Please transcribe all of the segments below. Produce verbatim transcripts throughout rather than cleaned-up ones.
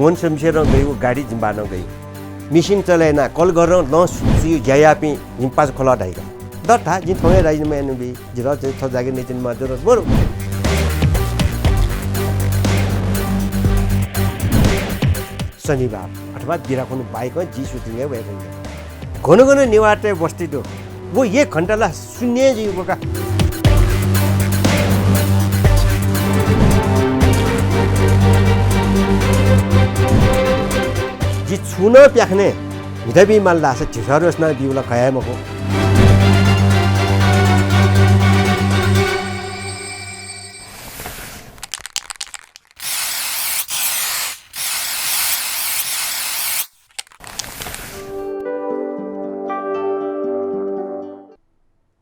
फोन शमशेरं गयु, गाडी जिम्बानं गयु। मिसिन चले याना, कलघरं लं सु-, सुयु ज्या याःपिं जिम्पास खोला धाइका। दत्ता, जिं थौंया राजीनामा यानाबी। जितः चाहिँ थ्व जागिर नइच्वनेमाः जरुरत मरु। शनिबार अथवा बिदा खुन्हु बाहेकं जि सुटिङय् वयेधुंकल। गन गन नेवाःतय् बस्ती दु। व एक घण्टा ला शून्य जुइगु का। जि छुं नं प्याखनय् म्हिता बी माल धाःसा झिसः रोसना बीगु ला खः हे मखु।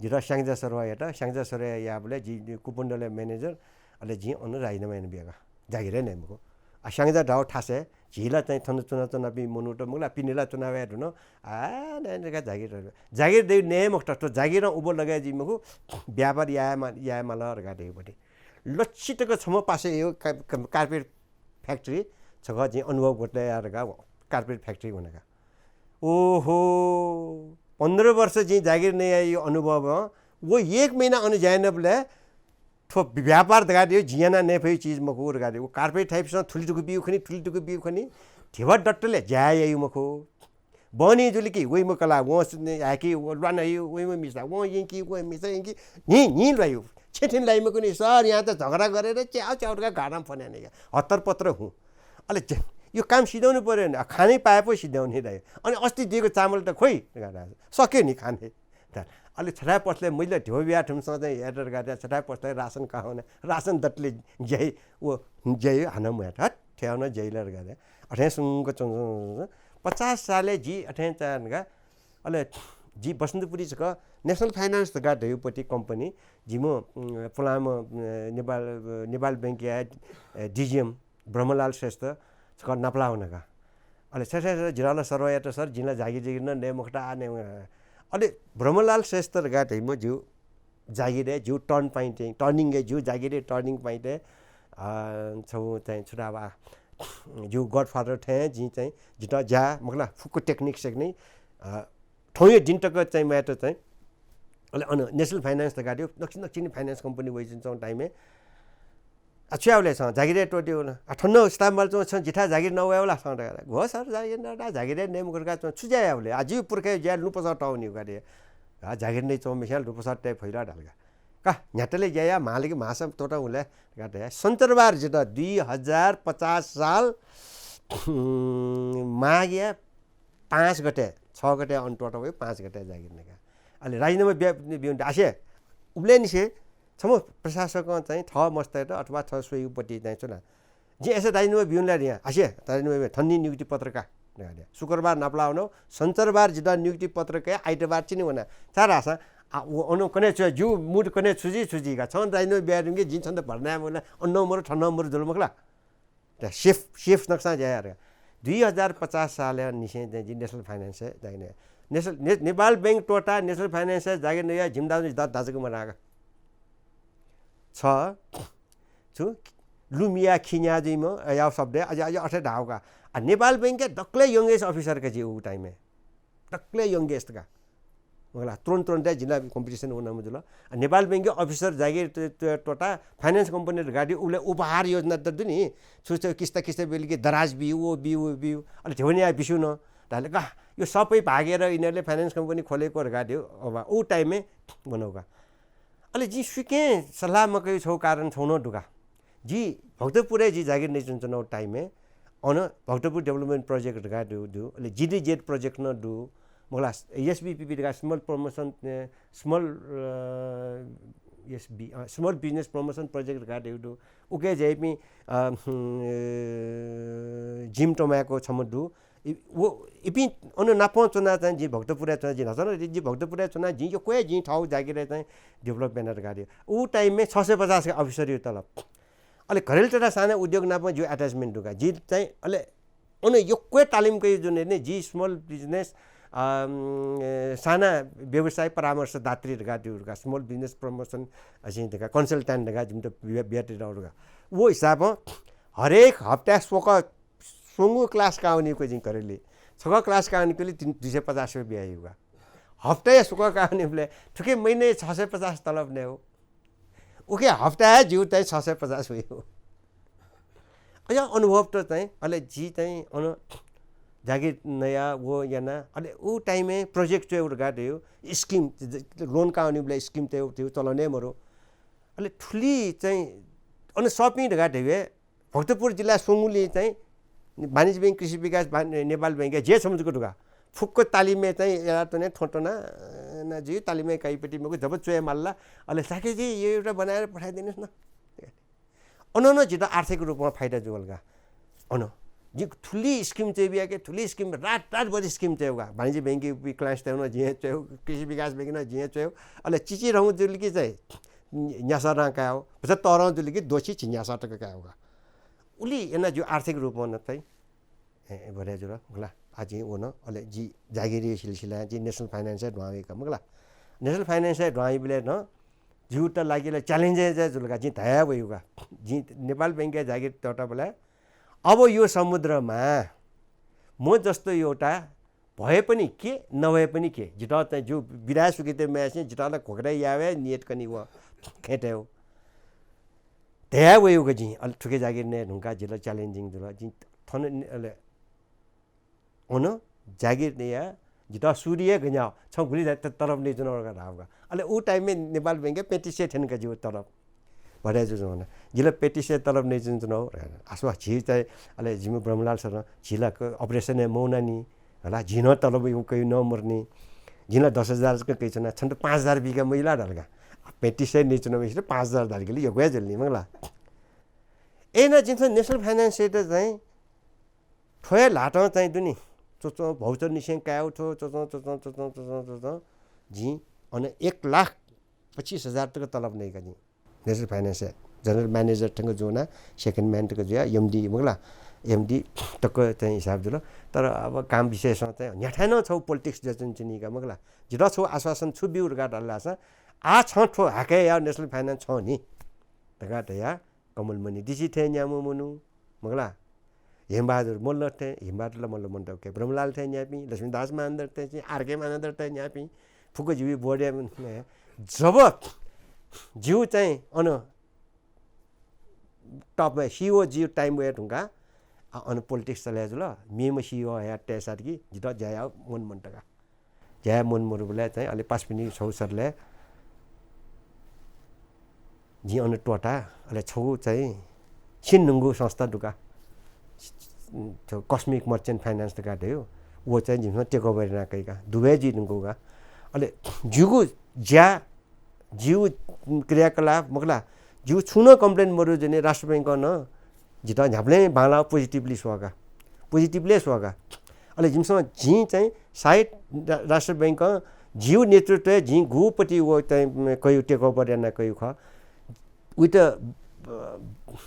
जितः स्याङ्जा सरुवा यात, स्याङ्जा सरुवा याःबलय् जि कुपमण्डलया manager, अले जिं अन राजीनामा यानाबियाका। जागिर हे नये मखु। आ, स्याङ्जा धाउ थासय्, झी ला चाहिँ थन च्वनाच्वनापिं मनूत मखु ला, पिने ला च्वना वये धुन। आ, नये धकाः जागिर, जागिर दइ नये मखुत, थ्व जागिरं उबो लगे जुइ मखु, व्यापार याये मा-, याये माल धकाः दइगु पट्टि। लच्छि तक छम्ह पासाया का-, का-, carpet factory छकः जिं अनुभव गोतले याये धकाः carpet factory वनाका। ओहो, पन्ध्र वर्ष जिं जागिर नयायु अनुभवं व एक महिना अन ज्या यानाबलय् थ्व व्यापार धकाः धइगु जिं याना नये फइगु चिज मखु धकाः धइगु। व carpet थाइपिसं थुलि दुःख बिउ खनी, थुलि दुःख बिउ खनी। धिबा दत्तले ज्या यायु मखु। बहनी जुल कि वइम्ह कलाः, वं सु-, हाय्‌की, व ल्वानायु, वइम्ह मिसा, वं यंकी, व मिसा यंकी, न्हि, न्हि ल्वायु। छेँ थें लाइ मखुनि, सर, यहाँ त झगडा गरेर च्याउ च्याउ धकाः गाडां फन्याने का। हत्तर पत्तर हुँ। अले जे-, यो काम सिधौने पर्‍यो नि, आ, खानै पाए पो सिधौने दाइ। अनि अस्ति दिएको चामल त खोइ, धकाः धाः। सक्यो नि खाने। त अले छथाय् पसलय् मैले धिबा बिया थुमिसं चाहिँ हेरेर गाड्या, छथाय् पसलय् रासन कहाउने, रासन दत्तले ज्याइ, व ज्याइ हानं मुयात, हट, थ्याउन ज्याइ लर गाड्या। अथें सुंक च्वं, च्वं, च्वं, च्वं। पचास सालय् जि अथें चाय् धकाः, अले जि बसन्तपुरी छकः National Finance धकाः धयुपति company, जिम्ह, उम्, पुलांम्ह, अ, नेपाल, अ, नेपाल बैंकया, अ, DGM ब्रह्मलाल श्रेष्ठ छकः नापलाः वना का। अले, "सर, सर, सर, जितः ला सरुवा यात सर, जिं ला जागिर जिगिर नं नये मखुत, आः नये मखुत।" अले ब्रह्मलाल श्रेष्ठ धकाः धइम्ह ज्यू जागिरय् ज्यू turn point, turning-य् ज्यू जागिरय् turning point, अ, छगू चाहिँ छु धाःबा, ज्यू godfather थें जिं चाहिँ जितः ज्या मखु ला फुक्क technique सेक्निक, अ, थौंया दिं तक चाहिँ मयात चाहिँ, अले अन National Finance धकाः धइगु, नक्सिन नक्सिन finance company वइच्वंच्वं time-य्, आ, छु यायेबलय् छं जागिरय् त्वःतेगु ला? आ, थन staff माल च्वं छं जिथाय् जागिर नवयेगु ला छं धकाः। घो सर, जागिर नवयेगु, जागिरय् नये मखुत का च्वं, छु ज्या यायेबलय्? आ, जिगु पुर्खाया ज्या लुँपसः तःवनीगु का धकाः। आ, जागिर नइच्वंम्हेसिया लुँपसः तये फइ ला धाल का। का, न्ह्यातले ज्या याः, म्हाल कि म्हासं त्वःता हुँ ले धकाः धया। सञ्चरबार जितः दुई हजार पचास साल, माघया पाँच गते, छ गते अन त्वःता वइ, पाँच गते जागिर नका। अले राजीनामा बिया, बिउन्त आसे, उबलय् निसें छम्ह प्रशासकं चाहिँ थः मस्तय्त अथवा थः स्वयागुपति चाहिँ च्वना। जिं अय्‌सा राजीनामा बिउन ला धया, आसे, राजीनामा बिउ, थन नि नियुक्ति पत्र का धकाः धया। शुक्रबार नापलाः वनागु, सञ्चरबार जितः नियुक्ति पत्र कयाः आइतबार चिने वना। छाय्‌धाःसा, आ, व अन कन्हय् छु, ज्यू mood कन्हय् छु जुइ, छु जुइ का। छं राजीनामा बियादीगुलिं जिं छन्त भर्ना याये मखु ला, अन नं मरु, थन नं मरु जुल मखु ला। त shift, shift नक्सां ज्या यार। दुई हजार पचास सालया निसें चाहिँ जि National Finance-य् जागिर नया। National, ने-, नेपाल बैंक त्वःताः National Finance-य् जागिर नया जिमि दाजु दा-, दाजुक मनाक। छ, छु, लुमिया खिन्या जुइम्ह, अ, याव शब्द, अझ, अझ अथे धाव का। आ, नेपाल बैंकया दकलय् youngest officer का जि उ time-य्। दकलय् youngest का। मखु ला, तुरुन्त तुरुन्त जिं ला competition वना मजुल। आ, नेपाल बैंकया officer जागिर त-, त-, त्वःताः finance company धकाः दु, उबलय् उपहार योजना त दु नि। छु छु किस्ता किस्ता बेल कि दराज बिउ, व बिउ, व बिउ। अले धेबा न्याः बिस्युं नं। धाले का, यो सबै भागेर यिनीहरूले finance company खोलेको धकाः दु। अब उ time-य् वनागु का। अले जिं सुकें सल्लाह मकयु छगू कारण छगू नं दु का। जि भक्तपुरय् जि जागिर नयाच्वनागु time-य् अन भक्तपुर development project धकाः दु, दु। अले GDZ project नं दु। मखु ला, SBPP धकाः small promotion, अ, small, अ, SB, अ, small business promotion project धकाः दु, दु। उके ज्याइपिं, अ, हुँ, अ, जिम तमाय्‌को छम्ह दु। इ-, व, इपिं अन नापं च्वनाः चाहिँ जिं भक्तपुरय् च्वनाः जिं न्हाचः नं, जिं भक्तपुरय् च्वनाः जिं यक्व हे जिं थःगु जागिरय् चाहिँ develop याना धकाः दु। उ time-य् छ सय पचास का officer-या तलब। अले घरेलु तथा साना उद्योग नाप जिगु attachment दु का। जि चाहिँ अले अन यक्व हे तालिम कयाः जुन नि जि small business, अम, साना व्यवसाय परामर्शदात्री धकाः दु का, small business promotion असिं धकाः consultant धकाः जिमित बिया-, बियातःगु का। व हिसाबं हरेक हप्ता स्वक स्वंगू class काः वनीगु जिं करेली। छकः class काः वनीगुलिं तिनि दुई सय पचास रुपियाँ बियाहःगु का। हप्ताया स्वकः काः वनीबलय् थुके महिनाय् छ सय पचास तलब नयेगु। उखे हप्ताय् जिगु चाहिँ छ सय पचास वइगु। अझ अनुभव त चाहिँ, अले जि चाहिँ अन जागिर नया व याना, अले उ time-य् project च्वयेगु धकाः धइगु, scheme, loan काः वनीबलय् scheme तयेगु, तयेगु चलन हे मरु। अले थुलि चाहिँ अन shopping धकाः धइगु हे, भक्तपुर जिल्ला स्वंगुलिं चाहिँ वाणिज्य बैंक, कृषि विकास बा-, नेपाल बैंकय् जे छम्ह जक दुगा। फुक्क तालिमय् चाहिँ एला तने थ्वँ तना, अ, ना जि तालिमय् काइपट्टि मगु जब च्वये माल्ला, अले साके जि यो एउटा बनाएर पठाइदिनुस् न। अन न जित आर्थिक रूपमा फाइदा जुल का। अन जि थुलि scheme चाहिँ बिया के, थुलि scheme रात रात बजे scheme चाहिँ का। वाणिज्य बैंकय् clients चाहिँ जिं चाहिँ, कृषि विकास बैंक न जिं चाहिँ, अले चिचि रहु जुल कि चाहिँ न्यासरं कायो, भचा तरं जुल कि दोषी छि न्यासर तक कायो का। उलि याना जि आर्थिक रूपमा न चाहिँ, ए, ए, भरे जुल, मखुला। आ, जि वन, अले जि जागिरी सिलसिला, जि National Finance-य् दुहां वइका, मखुला। National Finance-य् दुहां वइबलय् न, जिगु त लागि ल challenge हे जुल का, जि धया वइगु का। जि नेपाल बैंकय् जागिर तःतःबलय्, अब यो समुद्रमा, म जस्तो एउटा भए पनि के, नभए पनि के, जितः चाहिँ जि बिदा सुकित मयासें जितः ला घोकरा यावे नियत कनी व खेटे हो। धया वइगु का जिं, अले थुके जागिर नये धुंका जिल challenging जुल। जिं थन नि-, अले अन जागिर नया जितः सूर्य गन्या छ गुलि त-, तलब नइच्वना का धाव का। अले उ time-य् नेपाल बैंकय् पैंतिस सय थ्यन का जिगु तलब। भरे जुजुं हना। जिल पैंतिस सय तलब नइच्वना हो। आसु छि चाहिँ, अले जिमि ब्रह्मलाल सरं झी ला क-, operation हे मौनानि। हला, झी न तलब यो कयु न मरनि। झी ला दस हजार जक कइच्वना, छन्त पाँच हजार बिका महिला धाल का। पैंतिस सय नइच्वना महिला पाँच हजार धाल कि यक्व हे जुल नि, मखुला। ए न जिन्सं National Finance-य् त चाहिँ थ्व हे ल्हातं चाहिँ दुनि। चोचं voucher निसें कायेगु थ्व, चोचं, चोचं, चोचं, चोचं, चोचं। जिं अन एक लाख पच्चिस हजार तक तलब नइका जिं। National Finance-य् general manager थेंक जुना, second man तक जुया, MD मखुला, MD तक चाहिँ हिसाब जुल। तर अब काम विषयसं चाहिँ न्ह्याथाय् नं छौ politics जुयाच्वंच्वनी का मखुला। जितः छौ आश्वासन छु ब्यु धकाः धाल धाःसा, आ छं थ्व हाकय् याः National Finance छं नि धकाः धया, कमलमणि DC थें न्याम्ह मनू, मखुला। हेमबहादुर मल्ल थें, हेमबहादुर ला मल्ल मन्त, OK, ब्रह्मलाल थें न्यापिं, लक्ष्मीदास मानन्धर थें, आरके मानन्धर थें न्यापिं, फुक्क जिगु board-य्, जब जिगु चाहिँ अन top-य् CEO जिगु time वये धुंका, आ, अन politics चले जुल, मेम्ह CEO हया तय्‌सा कि जितः ज्या याः मन मन्त का। ज्या याः मन मरुबलय् चाहिँ अले पासापिनि छौ सरले जिं अन त्वःता, अले छौ चाहिँ छिन नुंगु संस्था दुका, छौ Cosmic Merchant Finance धकाः धयो, व चाहिँ जिमिसं take over याना कइका, दुबे जुइ धुंकूगा। अले जिगु ज्या, जिगु क्रियाकलाप मखुला, जिगु छुं नं complain मरु जने राष्ट्र बैंकं नं जितः न्ह्याबलें बांलाः positively स्वःगा, positively स्वःगा। अले जिमिसं जिं चाहिँ सायद रा-, राष्ट्र बैंकं जिगु नेतृत्वय् जिं गुपति व चाहिँ कयु take over याना कयु खः। उइत, अ,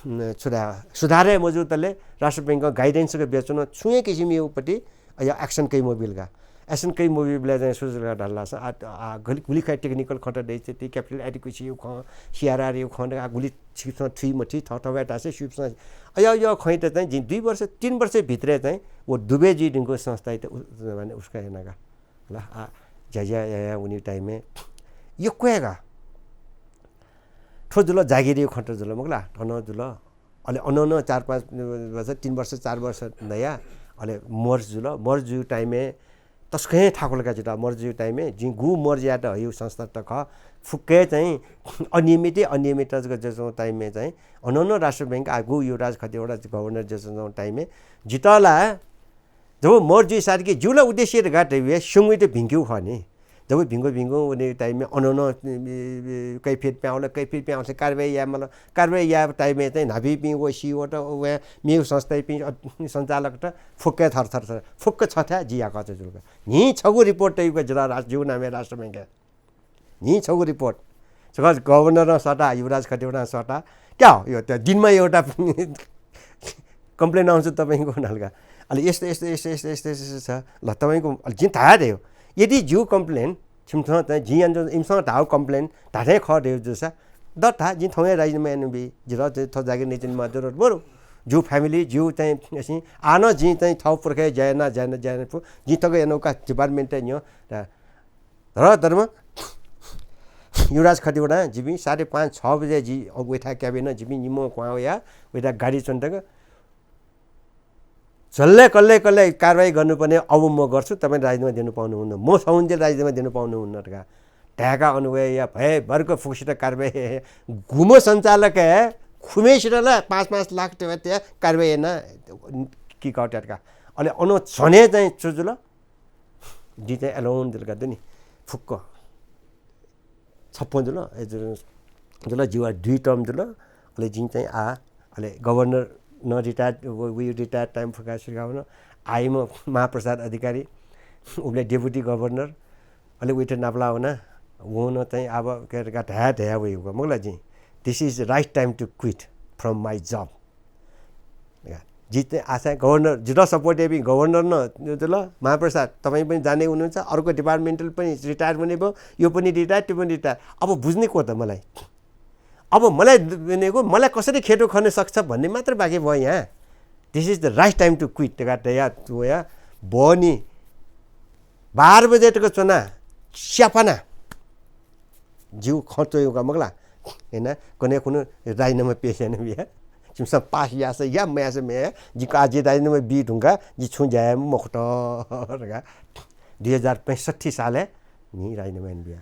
सुधार, सुधारय् मजूतले राष्ट्र बैंकं guidance के बेचुन छुं हे किसिम उपति अया action कइ मबिल का। Action कइ मबिबलय् चाहिँ सुजल का धाल धाःसा, आ, आ, गुलि, गुलि खँ technical खँत दइच्वंति, capital adequacy यु खँ, CRR यु खँ, आ, गुलि छिकपिसं थुइ मथुइ, थःथःया धाःसा सुपिसं। अया, अया खँइत चाहिँ जिं दुई वर्ष, तीन वर्ष भित्रय् चाहिँ व दुबे जुइ धुंकू संस्थाइत उ-, माने उसका याना का। ल, आ, ज्या, ज्या, या, या, उनी time-य् यक्व हे का। थ्व जुल जागिरी खँत जुल, मखुला, थन जुल। अले अन नं चार पाँच वर्ष, तीन वर्ष, चार वर्ष नया, अले merge जुल। Merge जुइ time-य् तसकं हे थाकुल का जितः, merge जुइ time-य्। जिं गु merge यात हयु संस्था त खः, फुक्कै चाहिँ अनियमित, अनियमित जक जसं time-य् चाहिँ अन नं राष्ट्र बैंक आ गु युवराज खतिवडा governor जसं time-य् जितः ला जब merge जुइ साथ कि जिगु ला उद्देश्य धकाः धइबलय् स्यंगुइत भिंकेगु खः नि। जब भिंगु भिंगु वने time-य् अन नं, ए, ए, कैफियत प्याउँल, कैफियत प्याउँसे कारवाही यायेमाल, कारवाही याये time-य् चाहिँ न्हापिंपिं व CEO त व मेगु संस्थापिं, अ, सञ्चालक त फुक्कै थर थर थर, फुक्क छथाय् जि याकः चाहिँ जुल का। न्हि छगू report तइगु जितः राष्ट्र, जिगु नामय् राष्ट्र बैंकय्। न्हि छगू report। छकः governor-ं सःता, युवराज खतिवडां सःता। क्या हो, यो त दिनमा एउटा complain आउँछ तपाईँको नालका। अले यस्तो, यस्तो, यस्तो छ। ल, तपाईँको, अले जिं थाहा दे हो। यदि जिगु complain, छिमसँग चाहिँ जिं यान इमसँग धाउ complain, धाथें खः दे जुसा, द था, जिं थौं हे राजीनामा यानु बी, जितः थ्व जागिर नइच्वनेमाः जरुरत मरु। ज्यू family, ज्यू चाहिँ, असिं, आ न जिं चाहिँ थःगु पुर्खाय् ज्या याना, ज्या याना, ज्या याना पु, जिं तक याना का department-य् न्यँ। धरधर्म युवराज खतिवडां जिपिं साढे पाँच, छ बजे जि वइथाय् क्याबिन जिपिं निम्ह क्वहां वया, वइथाय् गाडी च्वनेतक झल्ले कल्ले कल्ले कारवाही गर्नुपर्ने अब म गर्छु, तपाईं राजीनामा दिनु पाउनुहुन्न, म छगू हुन्जेल राजीनामा दिनु पाउनुहुन्न धकाः धायेका अन वया भयभरक फुक्कसित कारवाही हे, हे। गुम्ह सञ्चालक हे खुम्हेसित ला पाँच पाँच लाख रुपियाँ कारवाही याना kick out यात का। अले अन झने चाहिँ छु जुल, जिं चाहिँ alone जुल का दुनि फुक्क। छप्पन जुल, ए, जुल, जुल, जिवा दुई term जुल। अले जिं चाहिँ आ, अले governor न retire, व, व retire time फुका सिकाउन आइम महाप्रसाद अधिकारी, उबले deputy governor, अले उइत नापला हुना, वं चाहिँ अब के का धया धया वइ मगला जिं, "This is right time to quit from my job।" जित आशा governor, जित support याबी governor न जुल, "महाप्रसाद, तपाईं पनि जाने हुनुहुन्छ, अर्को departmental पनि retire हुने भयो, यो पनि retire, त्यो पनि retire।" अब बुझ्ने को त मलाई? अब मलाई भनेको, मलाई कसरी खेटो खने सक्छ भन्ने मात्र बाँकी भयो यहाँ। "This is the right time to quit" धका धया, वया बहनी बाह्र बजे तक च्वना स्यापाना। जिउ खँ च्वयु का मगला। हैन, कने खुनु राजीनामा पेश याना बिया। जिमिसं पास यास या, मयास मया, जिक आ जि राजीनामा बी धुंका, जि छुं ज्या याये मखुत धका। दुई हजार पैंसठ्ठी सालय् नि राजीनामा याना बिया।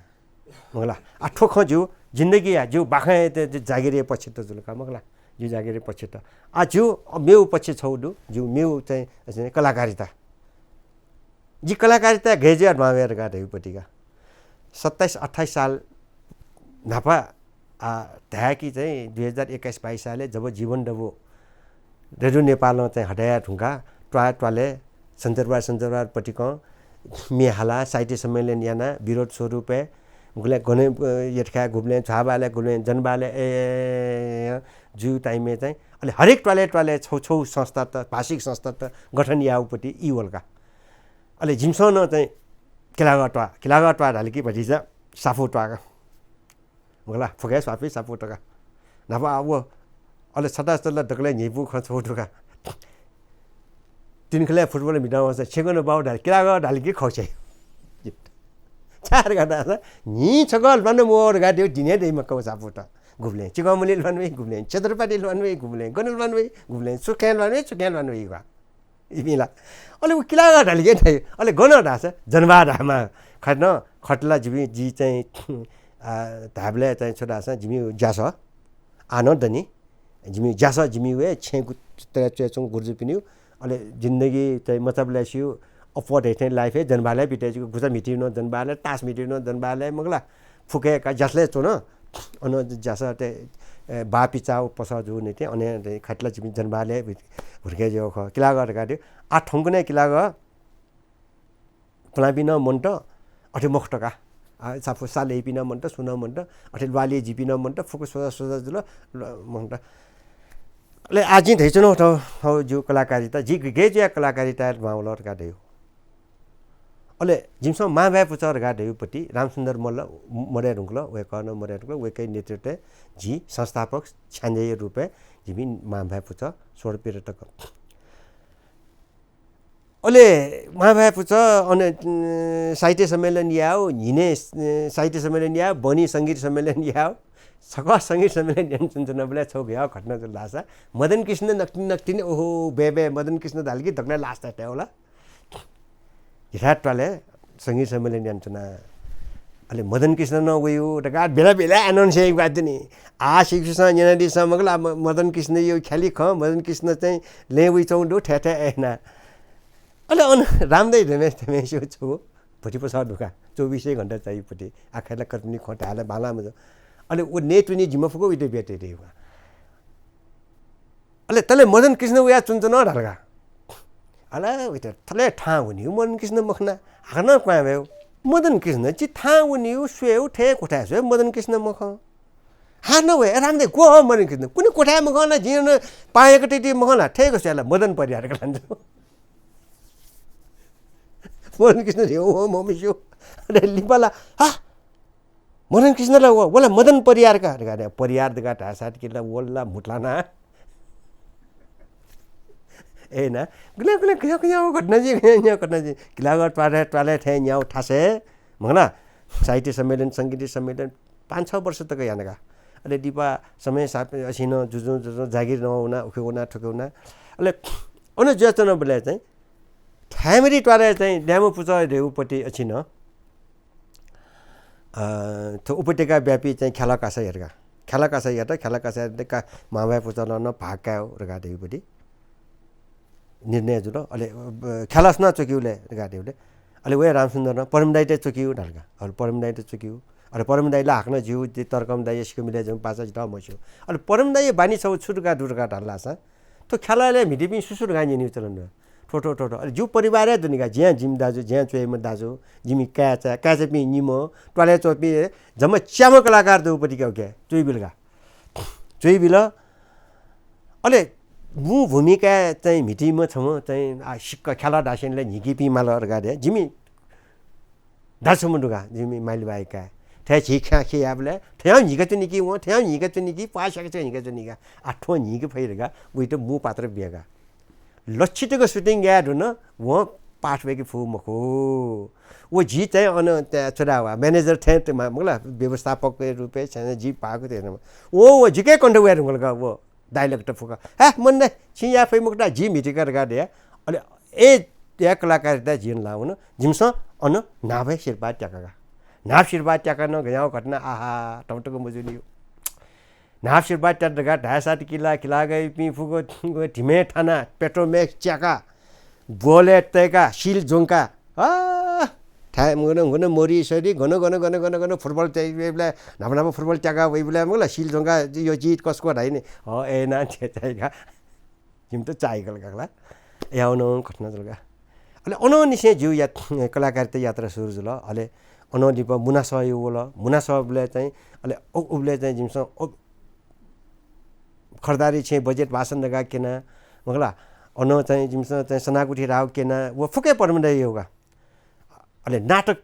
मगला, आ थ्व खँ जिउ जिन्दगी या, जिउ बाखं या त, त जागिर या पक्षत जुल का मगला। जिउ जागिर या पक्षत। आ जिउ मेउ पक्ष छौ दु, जिउ मेउ चाहिँ, चाहिँ कलाकारिता। जि कलाकारिता गय् जुया ध्वाँवया धका धयुपतिका। सत्ताइस अट्ठाइस साल न्हापा, आ, धाय्‌कि चाहिँ दुई हजार एक्काइस बाइस सालय् जब जीवन दबो रेडियो नेपालं चाहिँ हटाया धुंका, त्वाः त्वालय् सञ्चरबार सञ्चरबार पतिकं म्ये हाला, साहित्य सम्मेलन याना, विरोध स्वरूपय् गुलें गने, अ, यतखाय् गुबलें, झ्वाबालय् गुबलें, जनबालय्, ए, जु time-य् चाहिँ अले हरेक त्वालय् त्वालय् छौ छौ संस्थात, भाषिक संस्थात गठन याउपति ई वल का। अले जिमिसं न चाहिँ किलागः त्वाः, किलागः त्वाः धाल कि भतिचा साफु त्वाः का। मगला, फुकय् स्वापी सापु तका। न्हापा व अले छता छता दकलय् न्हिपु खँ छौ धुका। तिनखलय् football म्हिता वंसा छेँगः न बाउ धाल, किलागः धाल कि खौछ्याइ। छाय् धका धाःसा, न्हि छकः ल्वाना म्वः धका देउ दिने दइ मखु सापु त। गुबलें चिकंमली ल्वाना वइ, गुबलें क्षेत्रपाटी ल्वाना वइ, गुबलें गन ल्वाना वइ, गुबलें सुखें ल्वाना वइ, सुखें ल्वाना वइ गा। इपिं ला। अले उ किलागः धाल कि धाइ। अले गन धाःसा जनबहाः धाःमा। खट न, खट ला जिमि, जि चाहिँ, आ, धायेबलय् चाहिँ छु धाःसा जिमि ज्यासः। आ न दनि। जिमि ज्यासः जिमि वये छेँ गु-, तया च्वय् च्वंगु गुरुजुपिनियु। अले जिन्दगी चाहिँ मचाबलय् सियु अप्वः धइथें life हे जनबहालय् बिते जिगु गुचा म्हितिउ न जनबहालय्, तास म्हितिउ न जनबहालय् मगला। फुकय् का ज्यासलय् च्वन। अन ज्यासः ते, ए, बापिचा पसः जू निते, अने ते खटला जिमि जनबहालय् भुत-, भुतके ज्यू खः। किलागः धका दिउ। आ थौंकन्हय् किलागः पुलांपिं नं मन्त, अथे मखुत का। आ, साफु सालेपिं नं मन्त, सुं नं मन्त, अथे ल्वाले जिपिं नं मन्त, फुक्क सोझा सोझा जुल, ल-, मन्त। अले आ जिं धइच्वनु थौ, थौ ज्यू कलाकारिता, जि गय् जुया कलाकारिता मावल धका धयु। अले जिमिसं मांभाय् पुचः धका धयुपति रामसुन्दर मल्ल मदये धुंकल, वय्‌कः नं मदये धुंकल, वय्‌कःया नेतृत्वय् जि संस्थापक छ्याञ्जे रूपय् जिमि मांभाय् पुचः सोह्र पिर तक। अले मांभाय् पुचः अन, अ, साहित्य सम्मेलन याउ, न्हिने, अ, साहित्य सम्मेलन याउ, बहनी संगीत सम्मेलन याउ, छकः संगीत सम्मेलन यानाच्वनाबलय् छौ गय् घटना जुल धाःसा, मदन कृष्ण नकतिनि नकतिनि, ओहो, बे बे, मदन कृष्ण धाल कि दकलय् लास ताय्‌त वल। हिरा त्वालय् संगीत सम्मेलन यानाच्वना। अले मदन कृष्ण नं वयु धकाः बेला बेला announce याइगु आदिनि। आ, छिकपिन्सं न्यनादिसँ मखु ला, म-, मदन कृष्णया ख्यालि खँ, मदन कृष्ण चाहिँ लँय् वइच्वंगु दु, थय् थय् अय्‌ना। अले अन रामदाइ धमें, धमेंस्यु छु, भति पसः दुका, चौबिसै घण्टा चाहिपति, आखय्‌ला कतुनि खँ धायेला बांला मजू। अले व नयेत्वने जिमि फुक्क उइत ब्याटे दयेगु। अले तले मदन कृष्ण वया च्वनाच्वन धाल का। अले उइत थले थाहां वनीगु मदन कृष्ण मखना, हाकनं क्वहां वयेगु। मदन कृष्ण जि थाहां वनीगु, स्वयेगु, थय् क्वथाय् स्वयेगु मदन कृष्ण मखं। हानं वये, ए रामदाइ, ग्व हं मदन कृष्ण? कुने क्वथाय् मखं ला, जिं नं पाहां यक्व तय्‌ति मखं ला, थय्‌क स्वये ला, मदन परिहार का ला। मदन कृष्ण रे, ओ, मम्मी स्यू। अले लिपा ला, हा? मदन कृष्ण ला व, व ला मदन परिहार का धका, अरे परिहार धका धाःसा कि ला, व ला म्हुतलाना। ए ना, गुलें गुलें गज्याःगु घटना जुइ, गज्याःगु घटना जुइ। किलागः त्वालय्, त्वालय् थें न्याउ थासय्, मखु ला, साहित्य सम्मेलन, संगीत सम्मेलन पाँच छ वर्ष तक याना का। अले लिपा समय साप-, असिनं जुजुं, जुजुं जागिर नं वना, उखे वना, थुखे वना। अले अन जुयाच्वनाबलय् चाहिँ थाय्‌मरि त्वालय् चाहिँ ल्याय्म्ह पुचः धयागु पति असिनं, अ, थ्व उपत्यका व्यापी चाहिँ ख्यालः कासा यात का। ख्यालः कासा यात, ख्यालः कासा यात का, मांभाय् पुचलं नं भाग कायेगु धकाः धयागु पति निर्णय जुल। अले, अ, ख्यालः सुनां च्वकीगु ले धकाः धयागु ले। अले वया रामसुन्दरं परम दाइयात च्वकीगु धाल का। अले परम दाइयात च्वकीगु। अले परम दाइ ला हाकनं ज्यू, जि तरकम दाइया सिक्क मिले जूम्ह पासा जितः मस्यू। अले परम दाइया बानी छगू छु धकाः दु धकाः धाल धाःसा, थ्व ख्यालःया म्हितीपिं सु सु धकाः न्यनीगु चलन दु। थ्व, थ्व, थ्व, थ्व। अले जिगु परिवारय् दुनि का, जिं जिमि दाजु, जिं च्वय्म्ह दाजु, जिमि काय्‌चा, काय्‌चापिं निम्ह, त्वालय् च्वंपिं जम्मा च्याम्ह कलाकार दु पति का उके च्वइबिल का। च्वइबिल। अले मू भूमिकाय् चाहिँ म्हितीम्ह छम्ह चाहिँ, आ, सिक्क ख्यालः धासेंलि न्हिकीपिं माल धकाः धया। जिमि दाजु छम्ह दु का, जिमि माइलाबाया काय्। थथे झी ख्याः खियाबलय् थय्‌हं न्हिका च्वनी कि वं, थय्‌हं न्हिका च्वनी कि, प्वाः स्याके स्याके न्हिका च्वनी का। आ, थ्वं न्हिके फइ धकाः वइत मू पात्र बिया का। लच्छि तक shooting याये धुन, वं पाठ वय्‌के फु मखु। व जि चाहिँ अन च्वना वा, manager थें त मा-, मखु ला, व्यवस्थापकया रूपय् चाहिँ जि पाःगु थें व, व जिके कण्ठ वये धुंकल का, व dialogue त फुक्क। हे, मन्द, छिं याये फइ मखु ला, जि म्हिती का धकाः धया। अले ए, या कलाकारिता जिं ला वन, जिमिसं अन न्हापा हे सिरपाः त्याका का। न्हापा सिरपाः त्याका नं गज्याःगु घटना, आहा, थौंतक मजूनिगु। न्हापा सिरपाः त्यात धकाः धाय्‌सा त किला, किलागःपिं फुक्क धिमे थाना, Petromax च्याका, ball-य् तय्‌का, seal ज्वंका, आ, थाय् गन गन मरि सरि, gun gun gun gun gun football त्याइ वइबलय्, न्हापा न्हापा football त्याका वइबलय्, मखु ला, seal ज्वंका, यो जित कसको धाइ नि। ह, ए ना, थें चाहिँ का। जिमित चाहिकल का ला। यावन घटना जुल का। अले अनंनिसें जिगु या-, कलाकारिता यात्रा सुरु जुल। अले अनं लिपा मुना सः यु वल। मुना सःबलय् चाहिँ, अले उ-, उबलय् चाहिँ जिमिसं उ-, खरिदारी छेँ बजेट भाषण धकाः क्यना, मखु ला, अनं चाहिँ जिमिसं चाहिँ सनाकुथि राव क्यना, व फुक्क परम दाइ यु का। अले नाटक,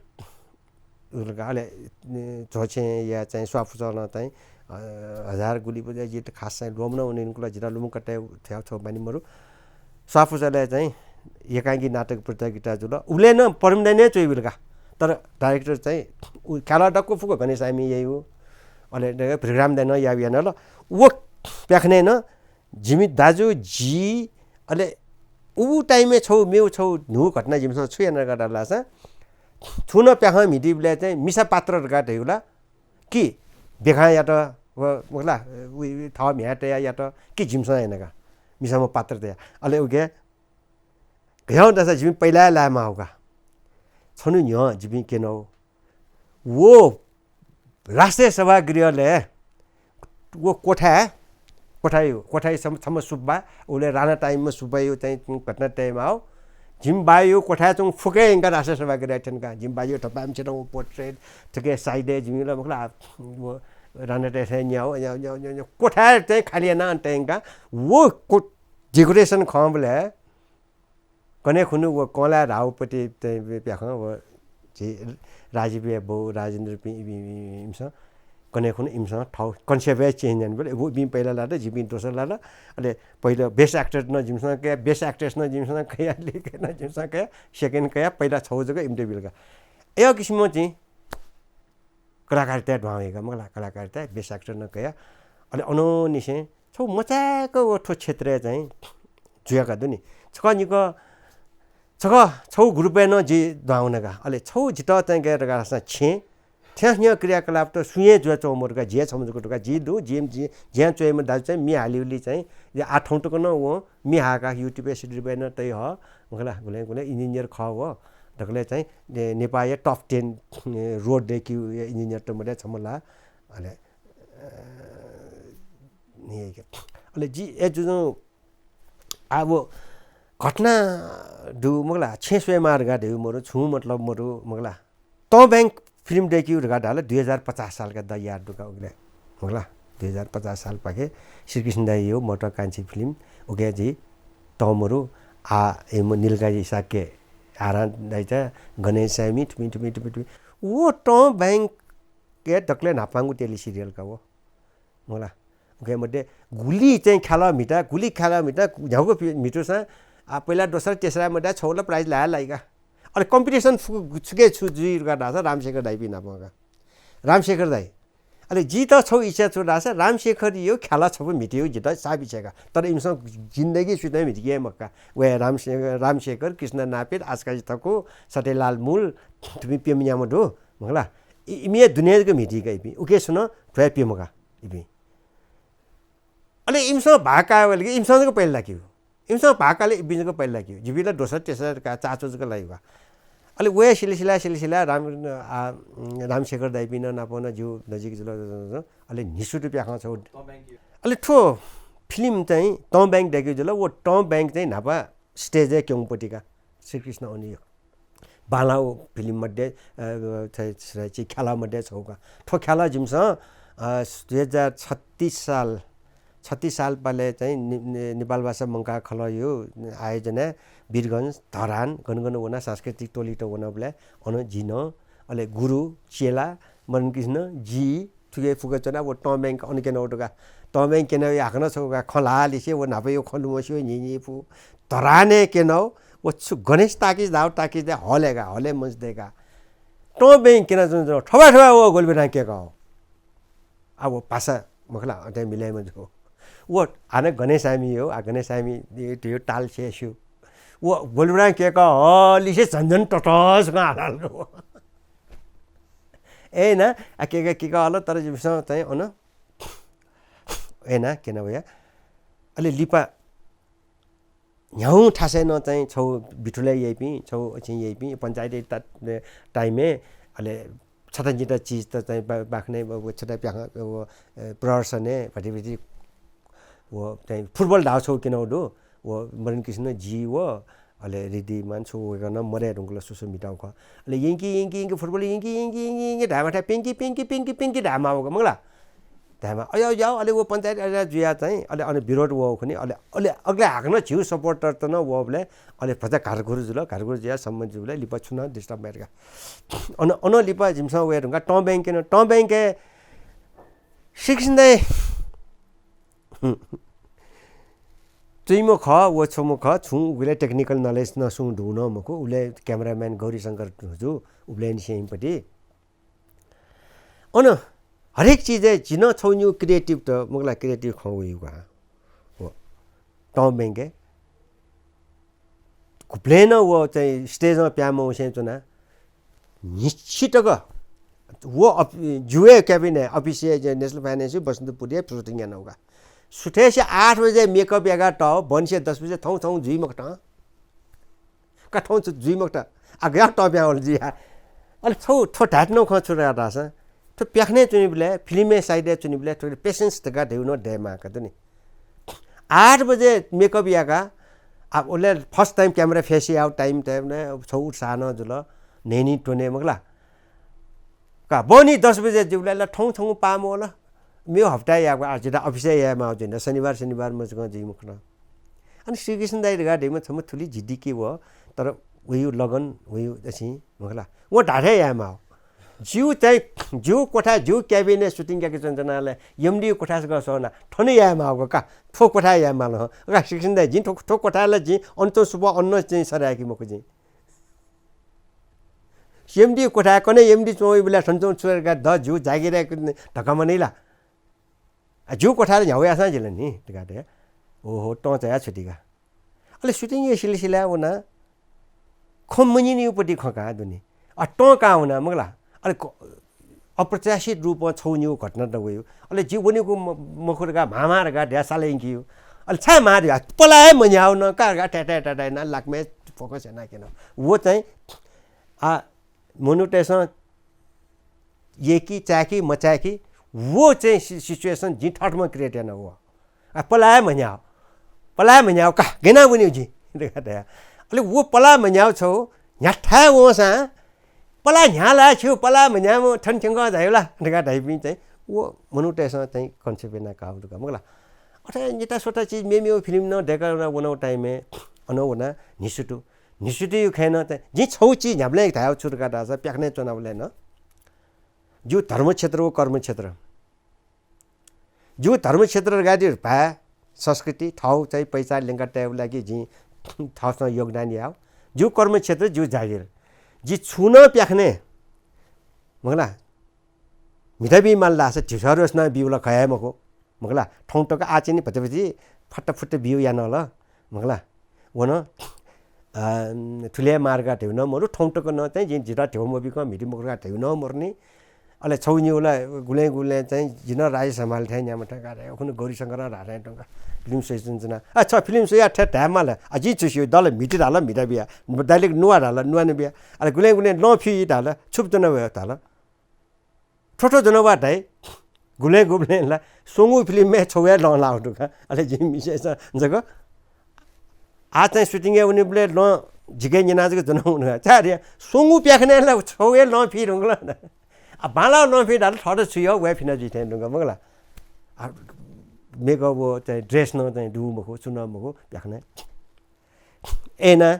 अले, अ, झ्वःछेँया चाहिँ स्वापु चलं चाहिँ, अ, हजार गुलि बजे जित खास चाहिँ ल्वःमनं वने यंकुल, जितः लुमंक तये थ्व, थ्व मानि मरु। स्वापु चलय् चाहिँ एकांकी नाटक प्रतियोगिता जुल। उबलय् नं परम दाइनं च्वइबिल का। तर director चाहिँ उ ख्यालः दक्व फुक्क गणेश आइमि याइ उ। अले द-, भृगुराम दाइनं याउ यानाल। व प्याखनय् नं जिमि दाजु, जि, अले उ time-य् छगू मेगु छगू न्हू घटना जिमिसं छु याना का धाःसा, छुं नं प्याखं म्हितीबलय् चाहिँ मिसा पात्र धकाः धइगु ला कि देखां यात, व, मखु ला, उ, उ, थः म्ह्याय् तयाः यात कि जिमिसं याना का, मिसाम्ह पात्र तयाः। अले उके गज्याःगु धाःसा जिमि पहिला हे लायेमाःगु का। छन्हु न्ह्यः जिपिं क्यनागु। व राष्ट्रिय सभागृहलय् व कोठाय्, कोठाय्, कोठाय् छम्ह, छम्ह सुब्बा, उबलय् राणा time-म्ह सुब्बाया चाहिँ घटना तयेमाःगु। जिमि बाया कोठाय् च्वंगु फुक्क यंकाः राष्ट्रिय सभागृहय् थ्यन का। जिमि बाया थपाय्‌म्ह छितः व portrait, थुके side-य् जिमि ला मखु ला, व राणा time-य् न्याउ, न्याउ, न्याउ, न्याउ, न्याउ, कोठाय् चाहिँ खाली यानाः अन तयंका। व को-, decoration खंबलय् कन्हय् खुन्हु व कंलाय् राहुपति चाहिँ प्याखं व झी राजीवया बौ राजेन्द्रपिं इमि-, इमि-, इमिसं कन्हय् खुन्हु इमिसं थः concept हे change यानाबिल। व इपिं पहिला लात, जिपिं दोस्रो लात। अले पहिला best actor नं जिमिसं कया, best actress नं जिमिसं कया, lead नं जिमिसं कया, second कया, पहिला छगू जक इमित बिल का। अय् किसिमं चाहिँ कलाकारिताय् दुहां वय्‌का, मखु ला, कलाकारिताय् best actor नं कया। अले अनंनिसें छगू मचाय्‌क व थ्व क्षेत्रय् चाहिँ जुयाका दु नि। छकः निकः, छकः छगू group-य् नं जि दुहां वना का। अले छगू जितः चाहिँ गय् धकाः धाःसा छेँ, थ्याँस्न्यः क्रियाकलाप त सुं हे जुयाच्वंगु मदु का, जि हे छम्ह जक दु का, जि दु, जि, जि, जिं च्वय्‌म्ह दाजु चाहिँ म्ये हालिउलि चाहिँ, जि आः थौंतक नं वं म्ये हाःका YouTube-य् सिडुबय् नं तइ ह, मखु ला, गुलें गुलें engineer खः व, दकलय् चाहिँ ने-, नेपाःया top ten, ए, road दय्‌कीगु engineer त मध्ये छम्ह ला, अले, अ, नि-, अले जि, ए, जुजुं, आ, व घटना दु, मखु ला, छेँ स्वयेमाः धकाः धइगु मरु, छुं मतलब मरु, मखु ला। तं bank film दय्‌कीगु धकाः धाल, दुई हजार पचास सालका द याद दु का उबलय्, मखु ला, दुई हजार पचास सालपाखे श्रीकृष्ण दाइया महत्वाकांक्षी film, उके जि तं मरु, आ, इमि निलकाजी शाक्य, आरां दाइचा, गणेश आइमि, थुमि, थुमि, थुमि, थुमि। व तं bank-य् दकलय् न्हापांगु tele serial का व। मखु ला। उके मध्ये गुलि चाहिँ ख्यालः म्हिता, गुलि ख्यालः म्हिता, न्ह्यागु पि-, म्हितुसां आ, पहिला दोस्रा तेस्रा मध्ये छगू ला prize लाया लाइका। अले competition फुक छुके छु जुइ धकाः धाःसा रामशेखर दाइपिं नाप का। रामशेखर दाइ। अले जित छगू इच्छा छु धाःसा रामशेखरयो ख्याला छपु म्हितेयो जित साप इच्छा का। तर इमिसं जिन्दगी सुइत म्हितिके मखु का। वया रामशे-, रामशेखर, कृष्ण नापित, आकाश थकु, सत्यलाल मूल, थुपिं प्यम्ह न्याम्ह दु, मखु ला। इ-, इमिया दुने जक म्हिती का इपिं। उके सुनं थ्वया प्यम्ह का इपिं। अले इमिसं भाग काये वल कि इमिसं जक पहिले लाकेगु। इमिसं भाग काले इपिं जक पहिले लाकेगु। जिपिं ला दोस्रा तेस्रा का चाचो जक लाइगु का। अले वया सिलसिला, सिलसिला राम, आ, रामशेखर दाइपिं नं नाप नं ज्यू नजिक जुल। अले न्हिसुतु प्याखं छगू। अले थ्व film चाहिँ तं bank दय्केगु जुल। व तं bank चाहिँ न्हापा stage-य् क्यंपति का। श्रीकृष्ण अन यो बांलाः व film मध्ये, अ, छ-, छ-, छ-, ख्याला मध्ये छगू का। थ्व ख्याला जिमिसं, अ, दुई हजार छत्तीस साल, छत्तीस साल पाले चाहिँ ने-, ने-, नेपाल भाषा मंकाः खलःयो आयोजनाय् वीरगंज, धरान गन गन वना सांस्कृतिक टोलीत वनाबलय् अन जि नं, अले गुरु, चेला, मदन कृष्ण, जि, थुके फुके च्वना व तं bank अन क्यनाव धकाः। तं bank क्यनाव हाकनं छगू का खँ ल्हाः लिसे व न्हापायो खँ लुमंसे व न्हि न्हि फु। धरानय् क्यनाव व छु गणेश टाकिज धाव टाकिज दय् hall-य् का, hall-य् मंच दय् का। तं bank क्यना च्वन च्वन थबा थबा व गोलबिरां केकाव। आ व भाषा मखु ला, अथे मिलाय् मजू। व हानं गणेश आइमि यो, आ गणेश आइमि यो, यो ताल स्यू। व गोलबिरां केकाव लिसे झन झन ततःसकं हालाल। ए ना, आ केका केका हल, तर जिमिसं चाहिँ अन, ए ना, केना वया। अले लिपा न्ह्यागु थासय् नं चाहिँ छगू बिठुलय् याइपिं, छगू अछिं याइपिं, पञ्चायत ता-, time-य्, अले छता जिता चिज त चाहिँ बा-, बाखनय् व, व छता प्याखं व, ए, प्रहरसनय् भतिभति व चाहिँ football धाव छगू क्यनाव दु। व मदन कृष्ण, जि व अले रिद्धिमान छु वय्कलं मदये धुंकल सुसु मिताव खः। अले Yankee, Yankee, Yankee football Yankee, Yankee, Yankee, Yankee धायेमाः था, प्यंकी, प्यंकी, प्यंकी, प्यंकी धायेमाः वःगु मखु ला। धायेमाः, अय्, अय्, अय्, अले व पञ्चायत अय् जुया चाहिँ, अले अन विरोध वःगु खनि, अले, अले अग्ला हाकनं झीगु supporter त नं वःबलय्, अले भचा घारघुर जुल, घारघुर जुया सम्बन्ध जुबलय् लिपा छुं नं disturb मयात का। अन, अन लिपा जिमिसं वये धुंकाः तं bank-य् नं, तं bank-य् श्रीकृष्ण दाइ च्वइम्ह खः, व छम्ह खः, छुं उगुलय् technical knowledge नं सुं धुन मखु, उबलय् cameraman गौरीशंकर हुजु, उबलय् निसेंपट्टि। अन हरेक चिजय् जि नं छगू निगू creative त, मखु ला, creative खँ वइगु का। व तं bank-य् गुबलें नं व चाहिँ stage-य् प्यां मवंसें च्वना। निश्चित क व अप-, जुए cabinet office-य् जे National Finance-य् बसन्तपुरय् shooting यानाव का। सुथय्‌से आठ बजे makeup याका तः, बनिसे दस बजे थौं थौं जुइ मखुत। का थौं छु जुइ मखुत। आ गया तं प्यां वल जुया। अले छगू थ्व धायेत्यनागु खँ छु धकाः धाःसा, थ्व प्याखनय् च्वनीबलय्, film-य् side-य् च्वनीबलय् थ्व patience धकाः धइगु नं दयेमाः का दुनि। आठ बजे makeup याका, आ, उले first time camera face याव time time ने छगू उत्साह नं जुल, न्हय्‌न्हय् त्वने मखु ला। का बहनी दस बजे जुबलय् ला थौं थौं पाः मवल। मेव हप्ताय् याक आ जिता office-य् यायेमाः जुइन, शनिबार, शनिबार मजकं जुइ मखुत। अन श्रीकृष्ण दाइ धकाः धइम्ह छम्ह थुलि झिद्धिके व, तर वयु लगन, वयु अछिं मखु ला। व धाथें यायेमाः। ज्यू चाहिँ, ज्यू कोठा, ज्यू cabinet shooting याके च्वनाले, MD कोठा सक सना, थन यायेमाःगु का, थ्व कोठा यायेमाल हँ। का श्रीकृष्ण दाइ, जिं थ्व, थ्व कोठा ला जिं अन च्वं सुप अन चाहिँ सराय्‌के मखु जिं। MD कोठा कने MD च्वंबलय् थन च्वं छु का द ज्यू जागिर धकाः मनइ ला। आ, ज्यू कोठाय् न्ह्यागु याःसां जिल नि, धकाः धया। ओहो, तं चाया छुति का। अले shooting-या सिलसिलाय् वना, खँ मन्यनीगु पति खँ का दुनि। आ, तं का वना, मखु ला। अले क-, अप्रत्याशित रूपं छगू निगू घटना त वयु। अले जि वनेगु म-, मखु धकाः म्हां म्हां धकाः धया साला यंकियु। अले छाय् म्हां धया, पला हे मन्याउ न, का धकाः ट्याटाय् ट्याटाय् याना लाकमे focus याना क्यन। व चाहिँ, आ, मनूतय्‌सं यय्‌की, चाय्‌की, मचाय्‌की, व चाहिँ सि-, situation जिं थःथम्हं create याना व। आ, पलाये म्हन्याव, पलाये म्हन्याव का, गय् याना वनेगु जिं धकाः धया। अले व पलाये म्हन्याव छगू न्ह्याथाय् वंसां, पलाये न्ह्याः ला छु, पलाये म्हन्याव थन थ्यंकः झायु ला धकाः धाइपिं चाहिँ व मनूतय्‌सं चाहिँ concept याना काःगु दु का, मखु ला। अथे निता स्वता चिज मेमेगु film नं दय्‌का वना, वनागु time-य् अन वना न्हिसुतु। न्हिसुतुया खँय् नं चाहिँ जिं छगू चिज न्ह्याबलें धायेगु छु धकाः धाःसा प्याखनय् च्वनाबलय् नं जिगु धर्मक्षेत्र व कर्मक्षेत्र। जिगु धर्मक्षेत्र धकाः धइगु भाय् संस्कृति थःगु चाहिँ पहिचान ल्यंका तयेगु लागि जिं थःसं योगदान याः। जिगु कर्मक्षेत्र, जिगु जागिर। जि छुं नं प्याखनय्, मखुला, म्हिता बी माल धाःसा झिसः रोसना बीगु ला खः हे मखु। मखुला, थौं तक आः चाहिँ नि भतिभति फट्टफुट्ट बीगु याना हल। मखुला, व नं, अ, थुलि हे मार्ग धइगु नं मरु, थौं तक नं चाहिँ जिं जितः धेउ मबीकं म्हिती मखु धकाः धइगु नं मरु नि। अले छगू निगू ला गुलें गुलें चाहिँ जि नं राजेश हमाल थें न्याम्ह थें का धाये, उखुन्हु गौरीशंकरं धाःथें तुं का फिल्म स्वयाच्वनाच्वना। अ, छ फिल्म स्वयाः थें धायेमाल, अ, जिं छु स्यू, दल म्हिती धाल, म्हिता बिया, डायलग नुवा धाल, नुवा नं बिया। अले गुलें गुलें लं फी धाल, छु ज्वना वये धाल। थ्व थ्व ज्वना वा धाइ। गुबलें गुबलें ला स्वंगू फिल्मय् छगू हे लं लाः दु का। अले जिं मिसेसं जक आः चाहिँ सुटिङ याये वनीबलय् लं जिके न्यना जक ज्वना वनु का। छाय् धाःसा स्वंगू प्याखनय् ला छगू हे लं फी धुंकल। आ, बांलाः लं फी धाल, थःत छु यः, वये फिना जुइ थें धुंकल, मखुला। आ, मेकअप व चाहिँ ड्रेस नं चाहिँ दु मखु, छु नं मखु प्याखनय्। अय्‌नं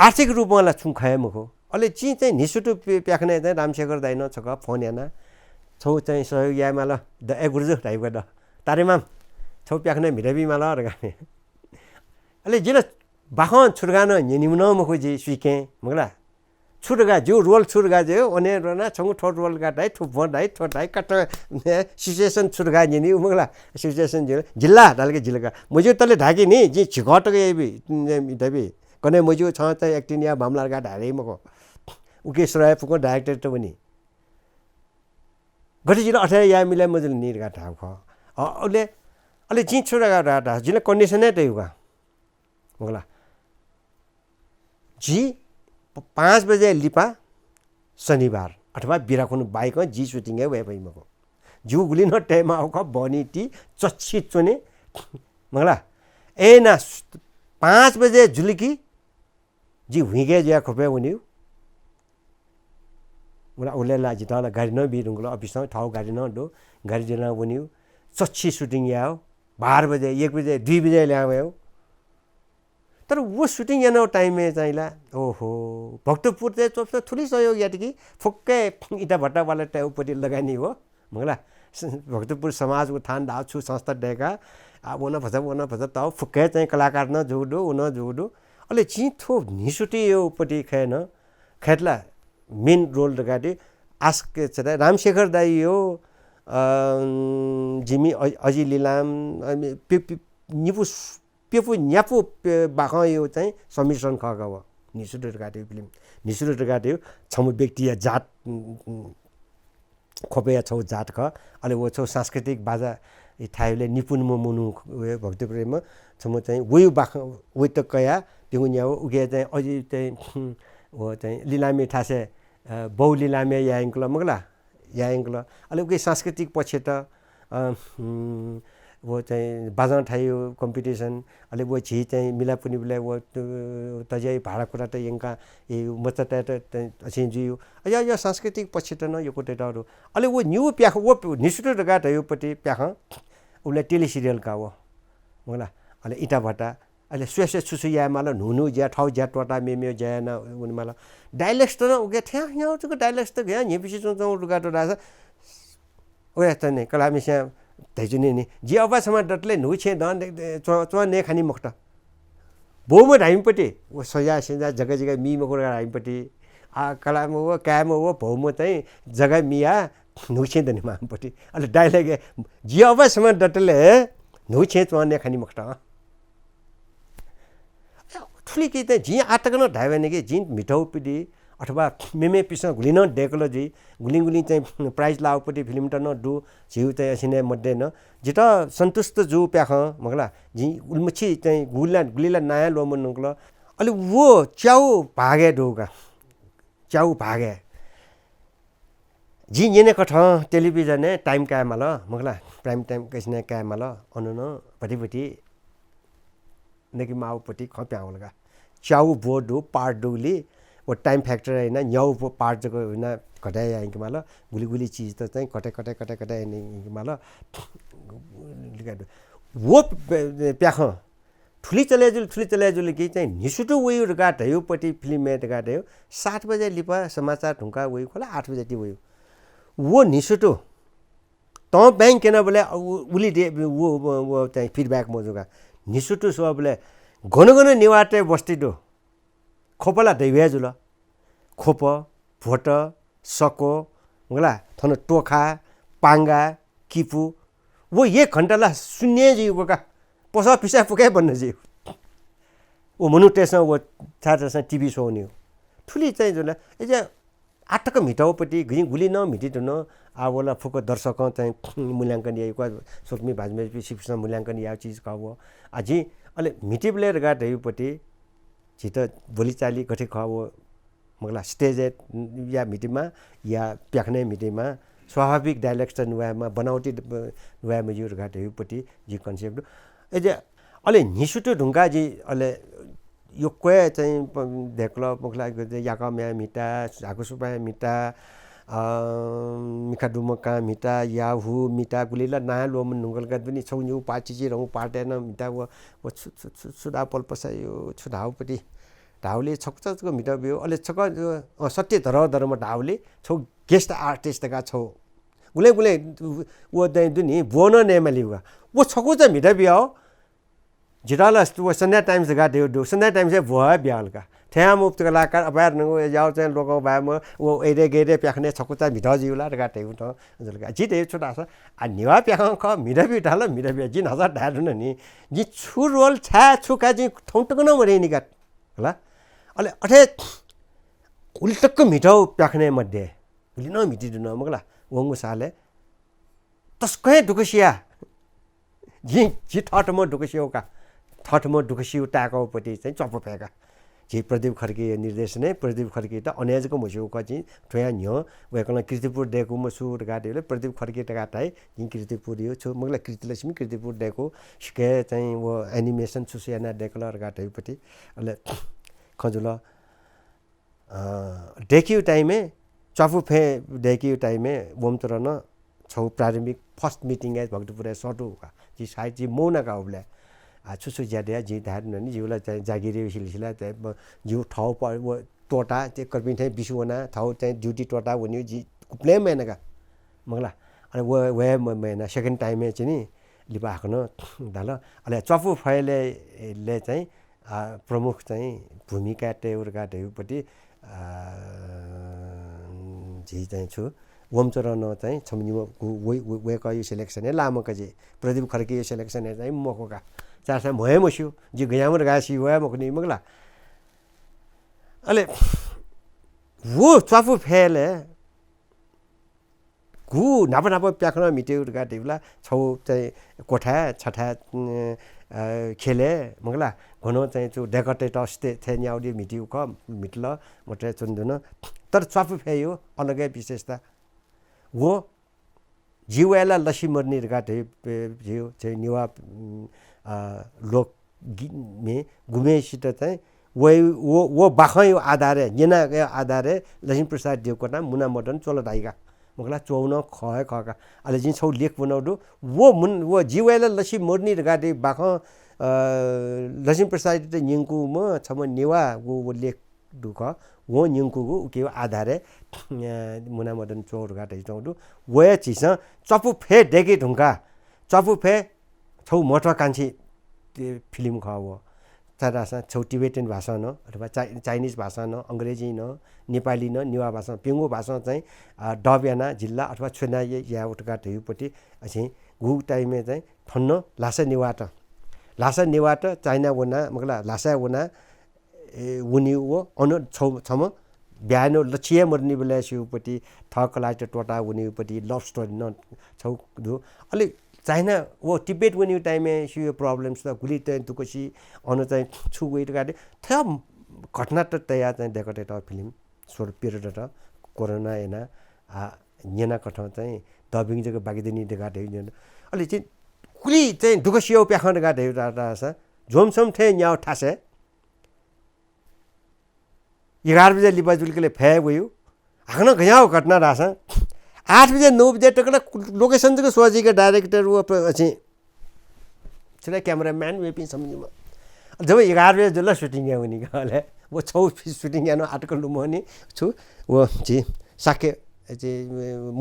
आर्थिक रूपं ला छुं खये मखु। अले जिं चाहिँ न्हिसुतु प्य-, प्याखनय् चाहिँ रामशेखर दाइनं छकः फोन याना, छगू चाहिँ सहयोग यायेमाल द, ए गुरुजु धाइब्वया द, तारेमाम, छगू प्याखनय् म्हिता बीमाल धकाः। अले जि ला बाखं छु धकाः नं न्यनीम्ह नं मखु जि, सुइकें, मखुला। छु धकाः, जिगु रोल छु धकाः, जिगु अने रोना छंगु थ्व रोल धकाः धाइ, थ्व भ्वं धाइ, थ्व धाइ, काट, सिचुएसन छु धकाः न्यनी, मखुला। सिचुएसन जिल्ला, जिल्ला धाल कि जिल्ला का। मज्यू तले धाकि नि, जिं झिकः तक याइबि, धाइबि। कन्हय् मज्यू, छं चाहिँ एक्टिङ या मामला धकाः धाइ मखु। उकी सुरु हे फुक्कं डाइरेक्टरयात वनी। गथे जिं अथे याये मिले मजुल नि धकाः धाःगु खः। अ, अले, अले जिं छु धकाः धाः, धाः, जिं ला कन्डिसन हे तयागु का। मखुला। जि प-, पाँच बजे लिपा शनिबार अथवा बिराखुन्हु बाहेकं जि सुटिङय् वये फइ मखु। जिगु गुलि नं तयेमाःगु खः, बहनी ति चच्छि च्वने, मखुला। अय्‌नं सु-, पाँच बजे जुल कि जि हुइके जुया ख्वपय् वनीगु। मखुला, उबलय् ला जितः ला गाडी नं बी धुंकल, अफिसं थःगु गाडी नं दु, गाडी जुयाः वनीगु। चच्छि सुटिङ यायेगु, बाह्र बजे, एक बजे, दुई बजे लिहां वयेगु। तर व सुटिङ यानागु टाइमय् चाहिँ ला, ओहो, भक्तपुरय् च्वंपिन्सं थुलि सहयोग यात कि फुक्क हे इँटा भट्टा वाला तयेगु पति लगानी हो। मखुला, स-, भक्तपुर समाज उत्थान धाःगु छु संस्था दय्‌का, आ, वन भचा, वन भचा तःगु फुक्क हे चाहिँ कलाकार नं जूगु दु, व नं जूगु दु। अले जिं थ्व न्हिसुतुया पति खय् नं, खय्‌त ला मेन रोल धकाः दि, आस्क छ दा, रामशेखर दाइया, अ, जिमि अ-, अजि लिलाम, अ, मे-, पि-, पि-, निपु प्यपु न्यापु प्य-, बाखंया चाहिँ सम्मिश्रण खः का व। न्हिसुतु धकाः धइगु फिल्म। न्हिसुतु धकाः धइगु छम्ह व्यक्तिया जात, उम्, उम्, ख्वपया छगू जात खः। अले व छगू सांस्कृतिक बाजा थाय्‌बलय् निपुणम्ह मनू ख-, व भक्तपुरम्ह छम्ह चाहिँ वयु बाखं वइत कयाः प्यंगू न्याउ उके चाहिँ अजि चाहिँ, उम्, व चाहिँ लिलामया थासय्, अ, बौ लिलामया यायंकल मखुला। यायंकल। अले उकी सांस्कृतिक पक्षत, अ, उम्, व चाहिँ बाजं थायु कम्पिटिसन, अले व झी चाहिँ मिलापुनिबलय् व त-, तज्याइ भाडा कुरात यंका ए मचातय्‌त त-, अछें जुयु। अ, या, या सांस्कृतिक पक्षत नं यक्व तयेत दु। अले व निउ प्याखं, व प-, न्हिसुतु धकाः धयु पति प्याखं, उबलय् टेली सिरियल का व। मखुला। अले इँटा भट्टा, अले स्वये स्वये छु छु यायेमाल, न्हू न्हू ज्या, थःगु ज्या त्वःताः मेमेगु ज्या याना वनेमाल। डायलग्स त नं उके थ्यां ह्यां चुक डायलग्स त गया न्ह्यबिसि च्वं च्वं लुगा त्वःतासा। ओया त नि, कलाःम्हेस्यां धयाच्वनी नि। जि अपाय्‌सम्म दतले न्हू छेँ दं दे-, दे-, च्वं, च्वं नये खानी मखुत। बौम्ह धाइम्ह पति, व सजा सेजा जगह जगह मी मखु धाइम्ह पति। आ, कलाःम्ह व, काय्‌म्ह व, भौम्ह चाहिँ जगह मिया न्हू छेँ दनेमाःम्ह पति। अले डायलग, जि अपाय्‌सम्म दतले न्हू छेँ च्वं नये खानी मखुत। थुलिकि चाहिँ जिं आः तक नं धायेवने कि जिं म्हितौ पिदि अथवा मेमेपिसं गुलि नं दय्‌कल जुइ, गुलिं गुलिं चाहिँ प्राइज लाःगु पति फिल्मत नं दु, झीगु चाहिँ असिने मध्ये नं। जितः सन्तुष्ट जू प्याखं मखुला, जिं उलिमछि चाहिँ गुलिला, गुलिला नां हे ल्वःमंकल। अले व च्याउ भागय् दु का, च्याउ भागय्। जिं न्यनेकथं टेलिभिजनय् टाइम कायेमाल, मखुला, प्राइम टाइम कसिने कायेमाल, अन नं भतिभति नकिमाउ पति खँ प्यां वल का। च्याउ ब्व दु, पार्ट दुगुलि, व टाइम फ्याक्टर याना न्याउ ब्व पार्ट जक याना घटाय् यायंकेमाल, गुलि गुलि चिजत चाहिँ कटे, कटे, कटे, कटे याना यंकेमाल। लिका दु। व प्य-, प्याखं थुलि चले जुल, थुलि चले जुल कि चाहिँ न्हिसुतु वयु धकाः धयु पति फिल्मय् धकाः धयु, सात बजे लिपा समाचार धुंकाः वयु, खोला आठ बजे ति वयु। व न्हिसुतु तं ब्याङ क्यनाबलय् उ-, उलि दे-, उ, उ, उ चाहिँ feedback मजू का। न्हिसुतु स्वःबलय् गन गन नेवाःतय् बस्ती दु। ख्वप ला दैवय् जुल। ख्वप, भ्वत, सको, मखु ला, थन तोखा, पांगा, किपु, व एक घण्टा ला शून्य जुइगु का। पसः पिसाय् पुकाय् बन्द जुइगु। व मनूतय्सं व छाय्धाःसा टिभी स्वःनिगु। थुलि चाहिँ जुल। अय्‌जुया आः तक म्हिताःगुपति, जिं गुलि नं म्हिते धुन, आः व ला फुक्क दर्शकं चाहिँ मूल्यांकन याइगु का, स्वकुमि भाजु मय्‌जुपिं छिकपिन्सं मूल्यांकन याःगु चिज खः व। आः जिं अले म्हितेबलय् धकाः धइगुपति झीत बोलीचाली गथे खः व, मखु ला, stage-य् या म्हितेमा, या प्याखनय् म्हितेमा, स्वाभाविक dialect त नुवायेमा, बनावटी द-, नुवाये मज्यू धकाः धइगुपति जिगु concept दु। अय्‌जुया अले न्हिसुतु धुंकाः जि अले यक्व हे चाहिँ प-, दय्‌कल, मखु ला, याकःम्ह म्हिता, झाकुसुपाँय् म्हिता, अ, मिखा दुम्ह कां म्हिता, याहू म्हिता, गुलि ला नां ल्वःमने धुंकल का दुनि, छगू निगू पाः चिचिधंगु पार्टय् नं म्हिता व, व छु, छु, छु, छु धाः पल्पसायो, छु धाःगुपति धाःगुलिं छकूचा जक म्हिता ब्यू। अले छकः, अ, सत्य धरोहर धर्म धाःगुलिं छगू guest artist धकाः छगू। गुलें गुलें व चाहिँ दुनि ब्वः नं नयेमालीगु का। व छकूचा म्हिता बियाः जित ला व Sunday Times धकाः धइगु दु। Sunday Times-य् ब्वः हे बियाः वल का। थ्यां मुक्त कलाकार अपाय् रंगु याव चाहिँ लोकं बाय्‌म्ह व एरे गेरे प्याखनय् छकूचा म्हिता जुइगु ला धकाः धइगु नं जुल का। जि धइगु छु धाःसा, आ, नेवाः प्याखं खः, म्हिता बी धाल, म्हिता बी। जिं न्हाचः धाये धुन नि। जिं छु role छाय् छु का जिं थौं तक नं मधइनि का। हला? अले अथे उलि तक म्हिताःगु प्याखनय् मध्ये, उलि नं म्हिते धुन, मखु ला, वंगु सालय् तसकं हे दुःख सिया। जि, जि थःथम्हं दुःख सियागु का। थःथम्हं दुःख सियागु ताय्‌काःगुपति चाहिँ च्वापु फय् का। झी प्रदीप खड्गीया निर्देशनय्, प्रदीप खड्गीत अन हे जक म्हस्यूगु खः, जिं थ्वयां न्ह्यः वय्‌कलं कीर्तिपुर दय्‌कूम्ह सु धकाः धाःबलय् प्रदीप खड्गी धकाः धाइ, जिं कीर्तिपुरया छु, मखु ला, कीर्तिलक्ष्मी कीर्तिपुर दय्‌कू, सिक्क हे चाहिँ व animation छु छु यानाः दय्‌कल धकाः धाइगुपति। अले खँ जुल। अ, दय्‌केगु time-य्, च्वापु फय् दय्‌केगु time-य् वंमचरणं छगू प्रारम्भिक first meeting-य् भक्तपुरय् सःतूगु का। जि सायद जि मौना का उबलय्। आ, छु छु ज्या दया जिं धाये धुन नि, जिगु ला चाहिँ जागिरया सिलसिला चाहिँ म-, जिगु थःगु प-, व त्वःता, चाहिँ कर्पिं थें बिस्युं वना, थःगु चाहिँ duty त्वःता वनीगु जि गुबलें मयाना का। मखु ला? अले व, व हे म-, मयाना second time-य् चाहिँ नि लिपा हाकनं धाल। अले च्वापु फय्‌लय्, लय् चाहिँ आ, प्रमुख चाहिँ भूमिका तयेगु धकाः धइगुपति, आ, झी चाहिँ छु, वंमचरणं चाहिँ छम्ह निम्ह गु-, वै-, वै-, वय्‌कःया selection-य् लाःम्ह का जि। प्रदीप खड्गीया selection-य् चाहिँ मखु का। चारसां म्हं हे मस्यू, जि गज्याःम्ह धकाः सी वया मखुनि, मखु ला। अले व च्वापु फय्‌लय् गु न्हापा न्हापा प्याखनं म्हितेगु धकाः धइबलय् छगू चाहिँ क्वथाय्, छथाय्, अ, अ, ख्यलय्, मखु ला, गनं चाहिँ छु दय्‌कतय्‌त स्टे-, थय् न्याःगु दे म्हितेगु खः, म्हितल, मथय् च्वने धुन। तर च्वापु फय्‌या अलग हे विशेषता। व जि वय् ला लसि मदुनि धकाः धइ, धइगु चाहिँ नेवाः, उम्, अ, लोक गि-, मे गुम्हेसित चाहिँ वय्, व, व बाखंया आधारय्, न्यनाया आधारय् लक्ष्मी प्रसाद देवकोटां मुना मदन च्वल धाइ का। मखु ला, च्वःगु नं खः हे खः का। अले जिं छगू लेख ब्वनागु दु। व मुन-, व जि वय् ला लसि मदुनि धकाः धइगु बाखं, अ, लक्ष्मी प्रसादयात न्यंकूम्ह छम्ह नेवाःगु व लेख दु खः। वं न्यंकूगु उकिया आधारय्, अ, मुना मदन च्वःगु धकाः धयाच्वंगु दु। व हे झीसं च्वापु फय् दय्‌के धुंकाः, च्वापु फय् छगू महत्वाकांक्षी, ए, film खः व। छाय्‌धाःसा छगू Tibetan भाषां नं अथवा चाइ-, Chinese भाषां नं, अंग्रेजीं नं, नेपालीं नं, नेवाः भाषां, प्यंगू भाषां चाहिँ, आ, dub याना जिल्ला अथवा छ्वना या-, यायेगु धकाः धइगुपति, अझै गुगु time-य् चाहिँ थन नं ल्हासा नेवाःत, ल्हासा नेवाःत चाइना वना, मखु ला, ल्हासाय् वना, ए, वनीगु व अन छौ-, छम्ह ब्याहा यानागु लछि हे मदुनिबलय् स्यूगुपति, थः कलाःयात त्वःता वनीगुपति love story नं छगू दु। अले चाइना व तिब्बत वनीगु time-य् स्यूगु problems त गुलि चाहिँ दुःख सी, अन चाहिँ छु वइ धकाः थ्व घटनात तयाः चाहिँ दय्‌कतय्‌त film स्वर period त कोरोना याना, आ, न्यनाकथं चाहिँ dubbing जक बाकी दनि धकाः धयागु न्यन। अले चाहिँ गुलि चाहिँ दुःख सियागु प्याखं धकाः धयागु धाःसा ज्वंसम थें न्यागू थासय् एघार बजे लिपा जुलिकले फय् वयु। हाकनं गज्याःगु घटना धाःसा आठ बजे नौ बजे तक ला location जक स्वःजुइक director व प्र-, अझै छुट्टा cameraman वय्‌पिं सम्बन्धीमा। जब एघार बजे जुल shooting याये वनी का अले। व छौ shooting याना आतक लुमहनी छु व झी शाक्य अझै, अ,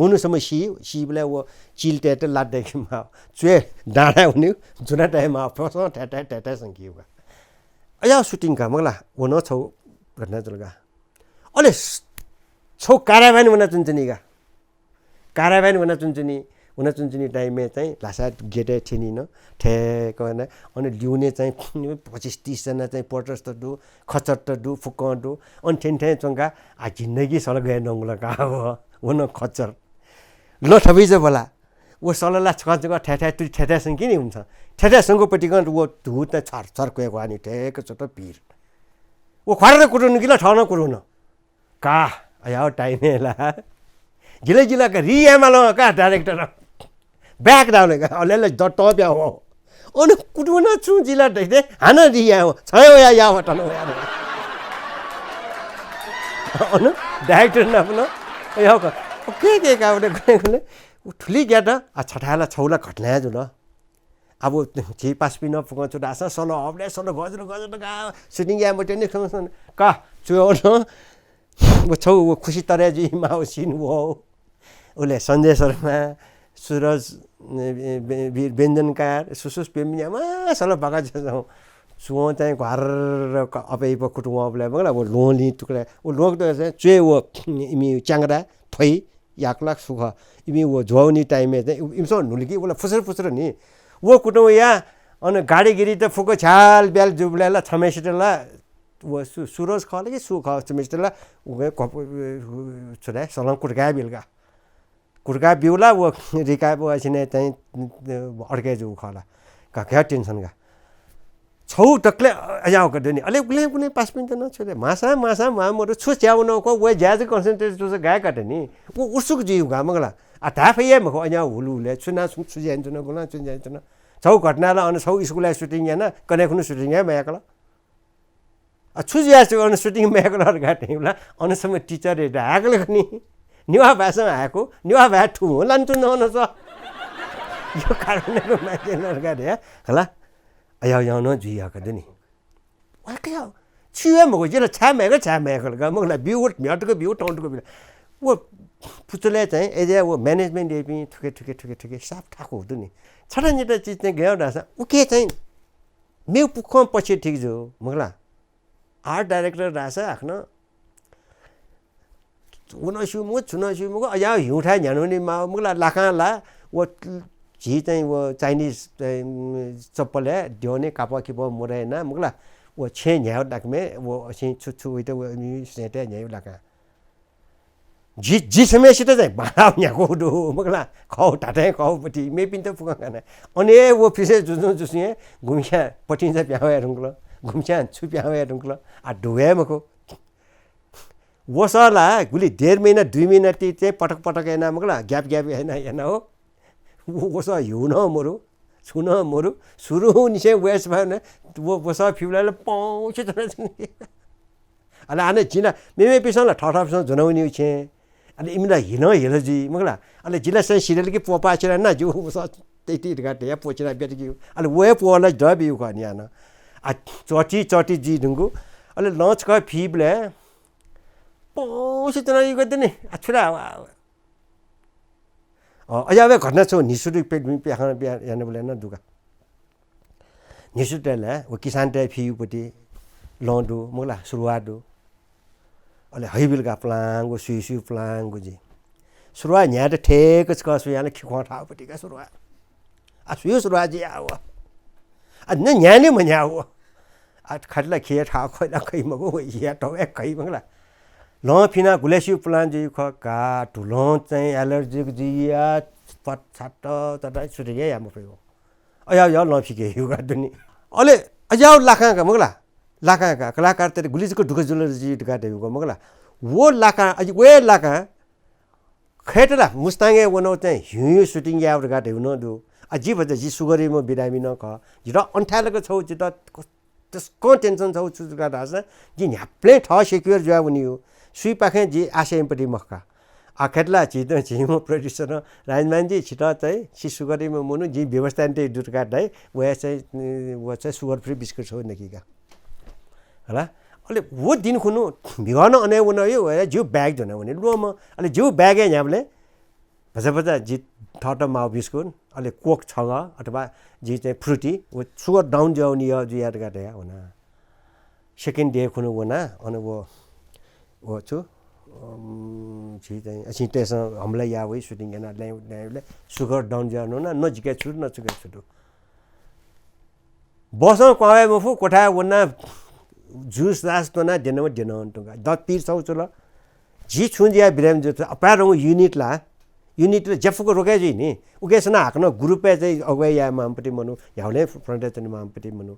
मनू सम्म सी, सीबलय् व चिल तयेत लात दय्केमाः। च्वय् डाँडाय् वनी, जुना तयेमाः, फसं थ्याथ्याय् थ्याथ्याय् संकीगु का। अज्याःगु shooting का मखुला, व नं छगू घटना जुल का। अले स-, छगू caravan वनाच्वनाच्वनी का। Caravan वनाच्वनाच्वनी, वनाच्वनाच्वनी time-य् चाहिँ ल्हासा gate-य् थ्यनी न, थ्यंक वना, अन लिउने चाहिँ पच्चिस तीस जना चाहिँ porters त दु, खच्चरत दु, फुक्कं दु, अन थ्यने थें च्वंका, आ, जिन्दगी सल गय् नंगु ला का व, व नं खच्चर। ल थबि जक भला, व सल ला छकः छकः थ्याथ्याय् तुति थ्याथ्याय् संकी नि हुन्छ, थ्याथ्याय् संकूपतिकं व धू त छर छर क्वय् ग्वाहालि थ्यंक च्वत भिर। व ख्वारर कुतुं कि ला थनं कुतुं। का, अज्याःगु time-य् ला जिला जिला का रि यायेमाल का director। Back धाःबलय् का, अले ला द-, तप्याः वः। अन कुतुं नं छुं जिला दइते, हानं रि यायेवं, छय् वया या वतन वया। अन director नाप नं, अज्याःगु का, OK, OK, का, उठे गने गने, उ थुलि ग्यात, आ, छथाय् ला छगू ला घटना हे जुल। अब झी पासापिं नं फुक्कं छु धाःसा सल हबलय् सल गजल गजल का, shooting याये मत्यंनि खमसन का, च्वय् व नं, व छगू व खुसी तरय् जुइमाःगु scene वः। उले सञ्जय शर्मा, सुरज, ए, ए, बे-, वीर व्यञ्जनकार, सुसुस प्यम्ह न्याम्ह सल बाका जसं। च्वय् चाहिँ घ्वार्र क-, अप्याइप कुतुं वःबलय् मखुला, व ल्वहंलिं तुकला, व ल्वहंक चाहिँ च्वय् व इमि च्याङ्ग्रा, थ्वइ, याकलाक सु खः। इमि व ज्वःवनी time-य् चाहिँ इमिसं न्हुलिकी, व ला फुसुर फुसुर नि। व कुतुं वया, अन गाडीगिरी त फुक्क छ्याल ब्याल जूबलय् ला छम्हय्सित ला व सु-, सुरज खः ला कि सु खः, छम्हय्सित ला उके कप-, छु धाये, सलं कुतुकाय् बिल का। कुतुकाय् ब्यूला, व रिकाय् व सिने चाहिँ अड्के जूगु खः ला। का, क्या tension का। छगू दकलय् अज्याःगु का दनि। अले गुलें गुलें पासापिन्त नं छु धाये, म्हासां म्हासां म्वाः मरु, छु च्याः वनागु खः, व ज्याय् जक concentrate जूसा गाय् का दनि। व उत्सुक जुइगु का मखुला। आ, धाये फइ हे मखु, अज्याःगु हुलुहुलय् छु ना छु, छु ज्या यानाच्वन, गुलां छु ज्या यानाच्वन। छगू घटना ला अन छगू स्कुलय् shooting याना, कन्हय् खुन्हु shooting याये मयाकल। आ, छु जुयाः छु अन shooting मयाकल धकाः धायेबलय् अन सम्म teacher-य् धायेकल खनि। नेवाः भाय्सं हायेकु, नेवाः भाय् थुं लानाच्वन अन स। यो कारणं माय्के धकाः धाये, हला। अज्याःगु नं जुइगु का दनि। वा, का, छु हे मखु, जिं ला छाय् मयाकल, छाय् मयाकल का, मखुला, ब्यू, म्ह्यः तक ब्यू, थौं तक ब्यू। व पुचलय् चाहिँ, अय् जुयाः व management याइपिं थुके, थुके, थुके, थुके, साफ थाकु दु नि। छता निता चिज चाहिँ गय् धाःसा, उके चाहिँ मेगु पुखं पछि ठीक जू, मखुला। Art director धाःसा हाकनं व नं स्यू मखु, छु नं स्यू मखु, अज्याःगु हिउँथाय् न्ह्यानावने माः मखुला, लाकां ला व झी चाहिँ व Chinese चाहिँ चप्पलय् द्यःने कापः किपः मुरय् याना मखुला, व छेँय् न्ह्यायेगु लाकां मे, व असिं छु छु वइत व सेंतय् न्ह्यायेगु लाकां। जि, जि छम्हय्सित चाहिँ बांलाः न्ह्याकू दु, मखुला, खः धात्थें खःपति, मेपिन्त फुक्कं का ना। अन हे व फिसे जुजुं जुसुं हे गुम्हस्यां पतिंचा पिहां वये धुंकल, गुम्हस्यां छु पिहां वये धुंकल, आ, धू हे मखु। वसः ला गुलि डेढ महिना, दुई महिना ति चाहिँ पटक पटक याना मखुला, gap gap याना याना हो। व-, वसः ह्यू नं मरु, छुं नं मरु, सुरुंनिसें वय् सफा याना, व-, वसः फिबलय् ला पौंसे च्वनाच्वनी। अले हानं जिं ला मेमेपिसं ला थःथःपिसं ज्वनावनीगु छेँ। अले इमि ला हिलं हिल जुइ, मखुला। अले जि ला चाहिँ सिधल कि प्वपाः सिधल ना, जिगु वसः तइति धकाः धया प्वचिना ब्यात कि। अले व हे प्वः ला द ब्यूगु खः नि हानं। आ, चःति, चःति जुइ धुंकू। अले लं छकः फीबलय् पौंसे च्वनावनीगु दनि। आ, छु ला, आ, अ, अज्याःगु घटना छगू न्हिसुतु पे-, प्याखं प्या-, यानाबलय् नं दु का। न्हिसुतुतय् ला व किसानतय् फीगुपति लं दु, मखुला, सुरुवाः दु। अले हइबिल का प्लांगु, सुइ सुइ प्लांगु जुइ। सुरुवाः न्ह्यायेत थेक छकः सुयां ला खिख्वं थाःगुपति का सुरुवाः। आ, सुया सुरुवाः जुया व। आ, न न्ह्याये नि मन्ह्याः व। आ, खय् ला खिया थाः, खइ ला खइ मखु, व हिया तवय् खइ मखुला। लं फिनाः गुलिसिया प्लां जुइगु खः का, धुलं चाहिँ allergic जुइया, पत छात तत सुतिके याये मफइ व। अज्याःगु लं फिके हइगु का दनि। अले अज्याःगु लाकां का मखुला, लाकां का, कलाकारतय्त गुलि जक दुःख जुल जुइ धकाः धइगु का मखुला। व लाकां, अजि व हे लाकां खय्त ला मुस्ताङय् वनाव चाहिँ हिउँ हिउँ shooting यायेगु धकाः धइगु नं दु। आ, जि भचा जि sugar-या बिरामी नं खः। जितः अन थाय् लाक छगू जितः तसकं tension छगू छु धकाः धाःसा जि न्ह्याबलें थः secure जुया वनीगु। सुइपाखें जि आशा याइम्ह पति मखु का। आ, खय्त ला झीत, झीम्ह producer राजमानजी छितः चाहिँ छि sugar-या मनू जिं व्यवस्था यानातयागु दु धकाः धाइ। व हे चाहिँ, व चाहिँ sugar free biscuit छगू नकी का। हला? अले व दिन खुन्हु म्हिगः नं अन हे वन, यो हे जिगु bag ज्वना वने ल्वःमं। अले जिगु bag-य् न्ह्याबलें भचा भचा जि थःत माउ बिस्कुट, अले Coke छगः अथवा जि चाहिँ Fruity, व sugar down जुयावनी जुया धकाः धया वना। Second day खुन्हु वना, अन व, व छु, अम, झी चाहिँ असिं तय्सं हमला याः वइ, shooting याना ल्याइ, ल्याइ, ल्याइ, sugar down जुया वन, न जिके छु, न छुके छु दु। बसं क्वहां वये मफु, क्वथाय् वना juice सास त्वना द्यनाव द्यनावन तुंका। द पीर छौ चुल। जि छुं जुया बिरामी जुल, अपाय् रंगु unit ला, unit ला ज्या फुक्क रोके जुइ नि। उके सना हाकनं group-य् चाहिँ अगुवाइ याये माःम्ह पति मनू, ह्याउँले front-य् च्वने माःम्ह पति मनू।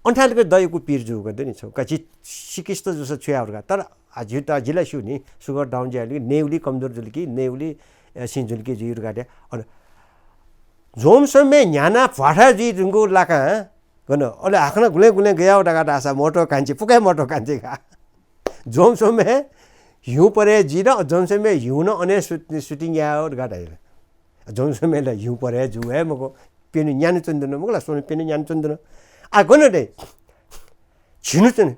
अन थाय् द यक्व पीर जूगु दु नि छौ। का जि सिकिस्त जूसा छु याये का। तर आ, जि त, जिला स्यू नि, sugar down जुयावल कि, नयेवलि कमजोर जुल कि, नयेवलि, अ, सिं जुल कि जुइ धकाः धया। अन जोम समय न्ह्याना भ्वाथा जुइ धुंकू लाकां गन, अले हाकनं गुलें गुलें गयाव धकाः धाःसा महत्वाकांक्षी, फुक्क हे महत्वाकांक्षी का। जोम समय हिउँ परे जुइ न, जोम समय हिउँ न अने सु-, shooting याव धकाः धाइ। जोम समय ला हिउँ परे जू हे मखु, प्यन्हु न्यान्हु च्वने दु न, मखु ला, स्वन्हु प्यन्हु न्यान्हु च्वने दु न। आ, गन दे? झिन्हु च्वने।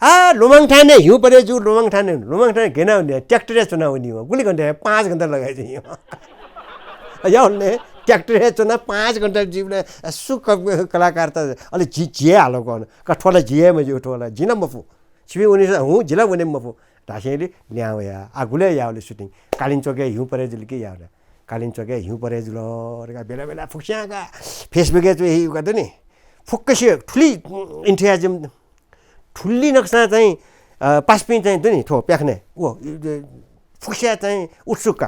आ, लोमाङ थाय् हिउँ परे जू, लोमाङ थाय्, लोमाङ थाय् गेना वने, tractor-य् च्वना वनी व। गुलि घण्टा, पाँच घण्टा लगाइ जुइ। यावने, tractor-य् च्वना पाँच घण्टा जुइबलय्, आ, सु क-, कलाकार त, अले झी, झी हे हालो कन। का थ्व ला झी हे मज्यू, थ्व ला, जि नं मफु। छिपिं वनेसा हुँ, जि ला वने मफु। धासेंलि ल्याहां वया। आ, गुले यावले shooting। कालिंचोकय् हिउँ परे जुल कि यावले। कालिंचोकय् हिउँ परे जुल धकाः बेला बेला फुक्स्यां का Facebook-य् च्वय् हिउँ का दु नि। फुक्कसे थुलि, उम्, enthusiasm, थुलि नक्सां चाहिँ, अ, पासापिं चाहिँ दु नि, थ्व प्याखने। व, अ, फुक्स्यां चाहिँ उत्सुक का।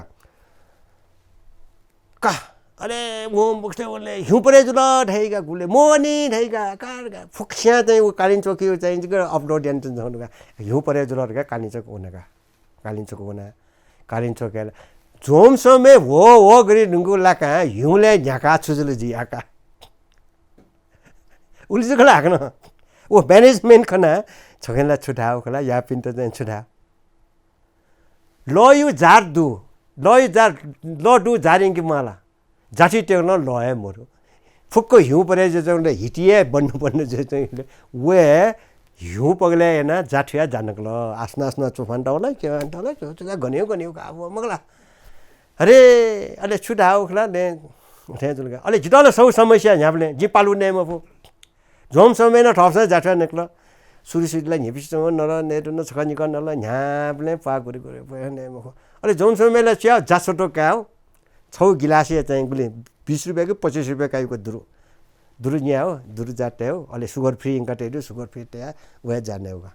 का, अले व बक्से वले हिउँ परे जुल धइका गुले, मोहनी धइका, का, का, फुक्स्यां चाहिँ व कालिंचोकय् चाहिँ जिक upload याना च्वंगु का। हिउँ परे जुल धइका कालिंचोक वना का। कालिंचोक वना। कालिंचोकय् ला जोम समय हो हो गरी नुगु लाकां हिउँले न्ह्याका छु जुल जिया का। उलि जक ला हाकनं। व management खना, छखेन ला छु धाः, उखला यापिन्त चाहिँ छु धाः। लयु जात दु, लयु जात, ल दु जात यंके माला। जाति तेगलं ल हे मरु। फुक्क हिउँ परे जुयाच्वंगुलिं हिति हे बन्नु बन्नु जुयाच्वंगुलिं व हे हिउँ पगलय् यानाः जाथुया जानकल। आसना आसना चुफान तवल, के तवल, चुचा गनेउ गनेउ का अब मगला। अरे, अले छु धाः उखला, ले, थें जुल का। अले जितः ला सौ समस्या न्ह्याबलें, जिं पालु नये मफु। जोम समय नं थःपसं जाथुया नकल। सुरु सुरुला न्हिपिसं नल, नयेदुन छखा निकः नल, न्ह्याबलें प्वाः गुरे गुरे प्वाः नये मखु। अले जोम समयला च्या जाछोटो कायो। छौ गिलासय् चाहिँ गुलि बिस रुपियाँ कि पच्चिस रुपियाँ कायुक दुरु। दुरु न्यायो, दुरु जा तयो, अले sugar free यंका तये दु, sugar free तया, वया जा नयो का।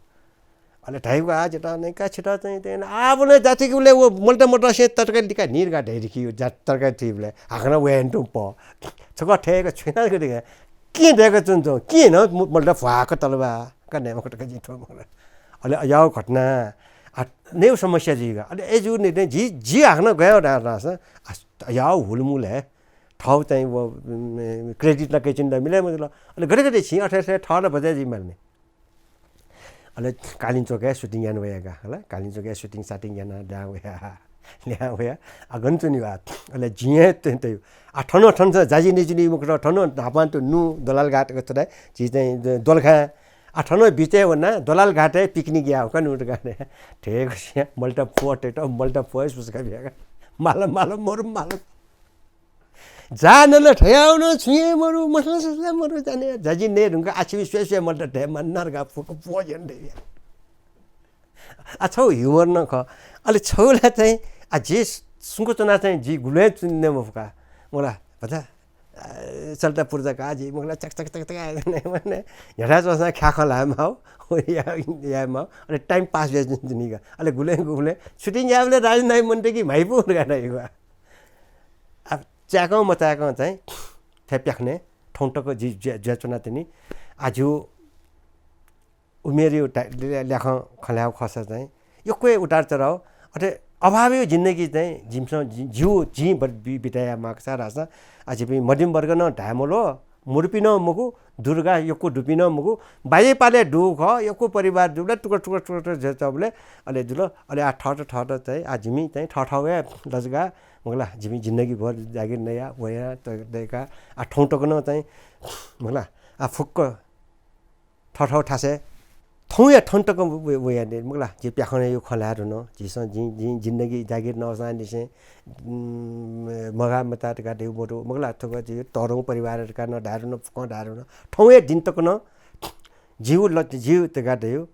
अले धाइगु आ, जितः नयेका छितः चाहिँ तयेन। आबलय् जातिके उलय् व मल्टा मल्टा से तरकारी लिका नीर का धैरिकी यो जा तरकारी थुइबलय्। हाकनं वय् तुं प। छकः थय्क छुइना गतिक। किं दय्क च्वंच्वं, किं न म-, मल्टा भ्वाक तलबा। का नये मखु का जिं थ्व मखु। अले अयाव घटना। आ, नयेव समस्या जुइगा। अले ए जु ने, ने जि, जि हाकनं गयो रा-, रास। आ, अयाव हुलमुल हे। थौ चाहिँ व, उम्, credit नके चिन्ता मिले मजुल। अले गते गते छि अथे अथे थौ न बजाय जुइ मालने। अले कालिंचोकय् shooting याना वया का, हला? कालिंचोकय् shooting साटिङ याना ल्याहां वया, ल्याहां वया। आ, गन च्वनी वा? अले जिं हे त-, तयु। आ, थन, थन स जाजि नयेचिनी मुखर, थन न्हापां तु नु दलाल घाट क चलाय, जि चाहिँ द-, दोलखा। आ, थन बिचय् वना, दलाल घाटय् picnic या, का नु का ने। ठेक सिया, मल्टा पोटे त, मल्टा पोय सुसका बिया का। माल, माल, मरु, माल। जा नल ठयाउन छुं हे मरु, मसला ससला मरु जाने। जाजि नये धुंका आछि स्वये स्वये मल्टा धये मान्नार गा फुक पोजन धये। आ, छौ humor न ख। अले छौला चाहिँ, आ, जे सुंक चुना चाहिँ जि गुले चुन्ने मफुका। मला, भचा, आ, चल्टा पुर्जा का जि, मला, चक, चक, चक, चक, आ, ने, मने। न्ह्याथा चोसा ख्याखं लाये माउ। या, या माउ। अले time pass बे जुन, जुनिगा। अले गुले, गुले। Shooting याबले राजनाय मन्टे कि माइपु गा नाइवा। आ, च्याकं मचाय्कं चाहिँ थ्व प्याखने थौं तक जि ज्या-, ज्या च्वना तिनि। आ, जिउ उमेरयु ल्या-, ल्या-, ल्याखं खँ ल्हायेगु खःसा चाहिँ यक्व हे उतार चढाव, अथे अभावयु जिन्दगी चाहिँ जिमिसं जि-, जिउ जिं बर-, बि-, बिताया माकसा धाःसा, आ, जिपिं मध्यम वर्ग नं धाये मलो, मुर्पि नं मखु, दुर्गा यक्व दुपि नं मखु, बाये पाले दु खः, यक्व परिवार दुबले टुक्रा, टुक्रा, टुक्रा, टुक्रा झे चबले, अले जुल, अले आ, थःत, थःत चाहिँ, आ, जिमि चाहिँ थःथःगु हे लजगा, मखुला, जिमि जिन्दगी भर जागिर नया, वया, त-, दयका, आ, थौं तक नं चाहिँ, मखुला, आ, फुक्क थःथःगु थासय् थौंया थन तक व-, व-, वयाने, मखुला, जि प्याखनया खँ ल्हाये धुन, झीसं जि-, जि-, जिन्दगी जागिर नवसांनिसें, उम्, मगाः मता धकाः धयागु मदु, मखुला, थुगु जि तःधंगु परिवार धकाः नं धाये धुन, फुकं धाये धुन। थौंया दिन तक नं जिगु ल-, जिगु धकाः धयागु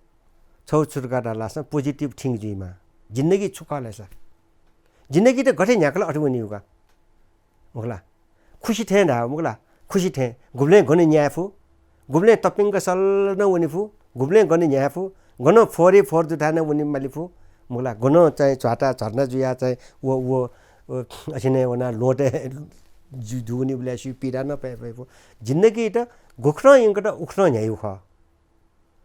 छगू छु धकाः धाःसा positive think जुइमाः। जिन्दगी छु खः ले सा? जिन्दगी त गथे न्ह्याकल अथे वनीगु का। मखुला, खुसी थें धाः, मखुला, खुसी थें। गुबलें गन न्याये फु, गुबलें तपिंक सल्ल नं वने फु, गुबलें गन न्याये फु, गन फोरे फोर दुथाय् नं वने माली फु, मखुला, गन चाहिँ झ्वाता झर्ना जुया चाहिँ व, व, व, असिने वना लोटे जु-, दुवनीबलय् सु पीडा नं पये, पये फु। जिन्दगी त गुखनं यंकत उखनं न्ह्याइगु खः।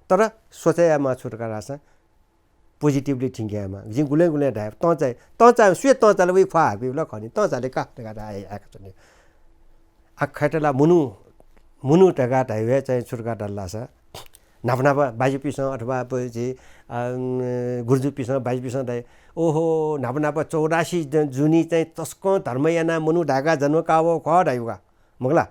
तर सोचे यायेमाः छु धकाः धाःसा positively think यायेमाः। जिं गुलें गुलें धाये, तं चाये, तं चाये, सुया तं चाले वइ ख्वाः हाकि ला खनि, तं चाले का धकाः धाये, आका च्वने। आ, खय्‌त ला मनू, मनू धकाः धाइबलय् चाहिँ छु धकाः धाल धाःसा, न्हापा न्हापा बाजेपिसं अथवा प-, झी, अ, गुरुजुपिसं, बाजेपिसं धाइ, "ओहो, न्हापा न्हापा चौरासी ज-, जुनि चाहिँ तसकं धर्म यानाः मनू धायेका जन्म काः वः खः" धाइगु का। मखुला।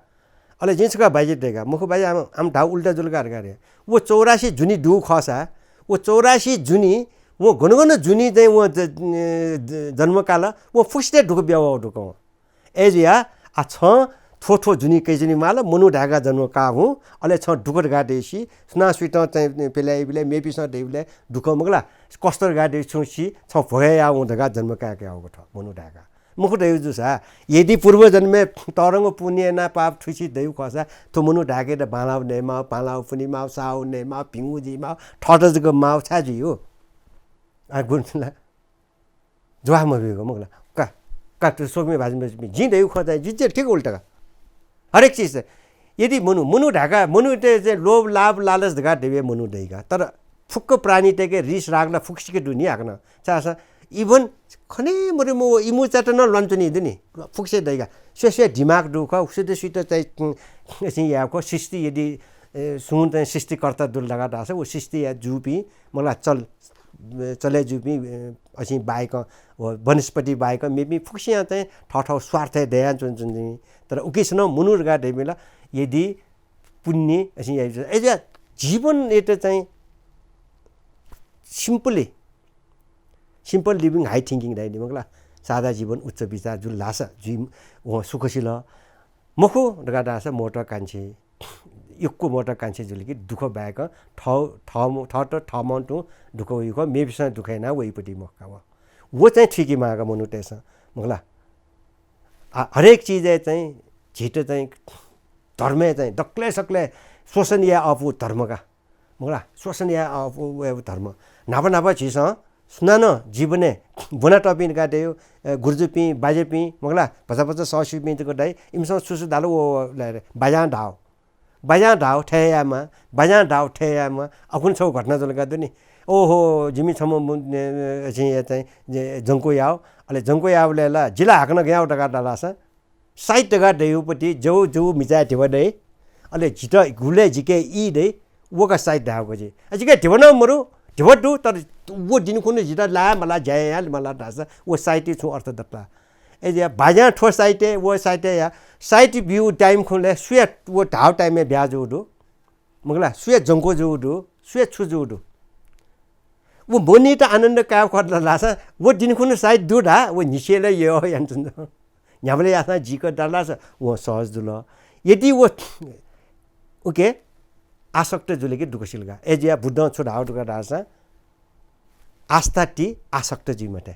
अले जिं छकः बाजे धया का, मखु बाजे, आम, आम धाउ उल्टा जुल का धकाः धया। व चौरासी जुनि दुगु खःसा, व चौरासी जुनि, व गन गन जुनि चाहिँ व ज-, ज-, जन्म काल, व फुक्कसित दुःख बियावः दुःख वं। अय्‌जुया, आ, छं थ्व थ्व जुनि कयाच्वने माल, मनू धायेका जन्म काः हुँ, अले छं दुःख धकाः धयासि, सुनां सुइत चाहिँ पेलाइबलय्, मेपिसं धइबलय् दुःख मखुला, कष्ट धकाः धयासि छुं सि, छं भोगे याः हुँ धकाः जन्म काय्‌के याःगु थ्व, मनू धायेका। मखु धयागु जूसा, यदि पूर्वजन्मय् तःधंगु पुण्य यानाः पाप थुइसि दइगु खःसा, थ्व मनू धाय्‌केत बांलाःगु नयेमाः, बांलाःगु पुनेमाः, साःगु नयेमाः, भिंगु जुइमाः, थःत जक माः छाय् जुइ हो? आ, गुण ला? जवाफ मबिउगु मखुला। का, का, थ्व स्वकुमि भाजु मबिउगु। जिं धयागु खँ चाहिँ जिं चाहिँ ठीक उल्टा का। हरेक चिज चाहिँ, यदि मनू, मनू धायेका, मनूत चाहिँ लोभ, लाभ, लालच धकाः धयागु मनू दइ का। तर फुक्क प्राणीतय्‌के रिस राग ला फुक्कसिके दु नि हाकनं। छाय्‌धाःसा even खने मरि म इमु चात नं ल्वानाच्वनी दु नि। फुक्कसे दइ का। स्वये स्वये दिमाग दु खः, सुइत सुइत चाहिँ, उम्, असिं याये खः। सृष्टि यदि, ए, सुं चाहिँ सृष्टिकर्ता दुल धकाः धाःसा, व सृष्टिया जूपिं, मखुला, चल, ए, चले जूपिं, ए, असिं बाहेक, व वनस्पति बाहेक मेपिं फुक्कसियां चाहिँ थःथः स्वार्थय् दयाच्वन, च्वन, च्वन। तर उकिसनं मनू धकाः धइबलय् यदि पुण्य असिं याइ, अय्‌जुया जीवनयात चाहिँ simply, simple living, high thinking धाइ नि मखुला। सादा जीवन, उच्च विचार जुल धाःसा जुइ, वं सुख सिल। मखु धकाः धाःसा महत्वाकांक्षी, यक्व महत्वाकांक्षी जुल कि दुःख बाहेक थः, थः, थःत थःम्हं तुं दुःख वइ खः, मेपिसं दुःख यानाः वइपति मखु का व। व चाहिँ थुइकेमाः का मनूतय्‌सं, मखुला। आ, हरेक चिजय् चाहिँ झीत चाहिँ धर्मय् चाहिँ दकलय् सकलय् शोषण याये अःपु धर्म का। मखुला, शोषण याये अःपु व धर्म। न्हापा न्हापा झीसं सुनानं जीवनय् ब्वनातःपिं धकाः धयागु, ए, गुरुजुपिं, बाजेपिं, मखुला, भचा भचा सःस्यूपिं जक धाइ, इमिसं छु छु धाल व, व, ल, ल, बाज्यां धाव। बाज्यां धाव थथे यायेमाः, बाज्यां धाव थथे यायेमाः। अखुन्हु छगू घटना जुल का दु नि। ओहो, जिमि छम्ह मु-, ने, ने, अझै या चाहिँ, जे, जंक्व याव। अले जंक्व याःबलय् ला, जि ला हाकनं गय् याव धकाः धाल धाःसा, साइत धकाः धयागुपति जव जव मिचाय् धिबा दइ। अले जितः गुलय् जिके ई दइ, व का साइत धाःगु का जि। अ, जिके धिबा नं मरु, धिबा दु, तर व दिनखुन्हु जितः लाये माला, ज्या याये माला धाःसा, व साइत छुं अर्थ दत ला? अय्‌जुया बाज्यां थ्व साइत, व साइत या, साइत ब्यूगु time खुन्हु ला सुया व धाःगु time-य् ब्याहा जूगु दु? मखुला, सुया जंक्व जूगु दु, सुया छु जूगु दु? व मनूयात आनन्द काये फत ला धाःसा, व दिनखुन्हु साइत दु धा, व न्हिसय् ला यः यानाच्वन। न्ह्याबलें याःसां जीक धाल धाःसा, वं सहज जुल। यदि व, उके, आसक्त जुल कि दुःख सिल का। अय्‌जुया बुद्धं छु धाःगु दु का धाःसा, आस्था ति आसक्त जुइ मते।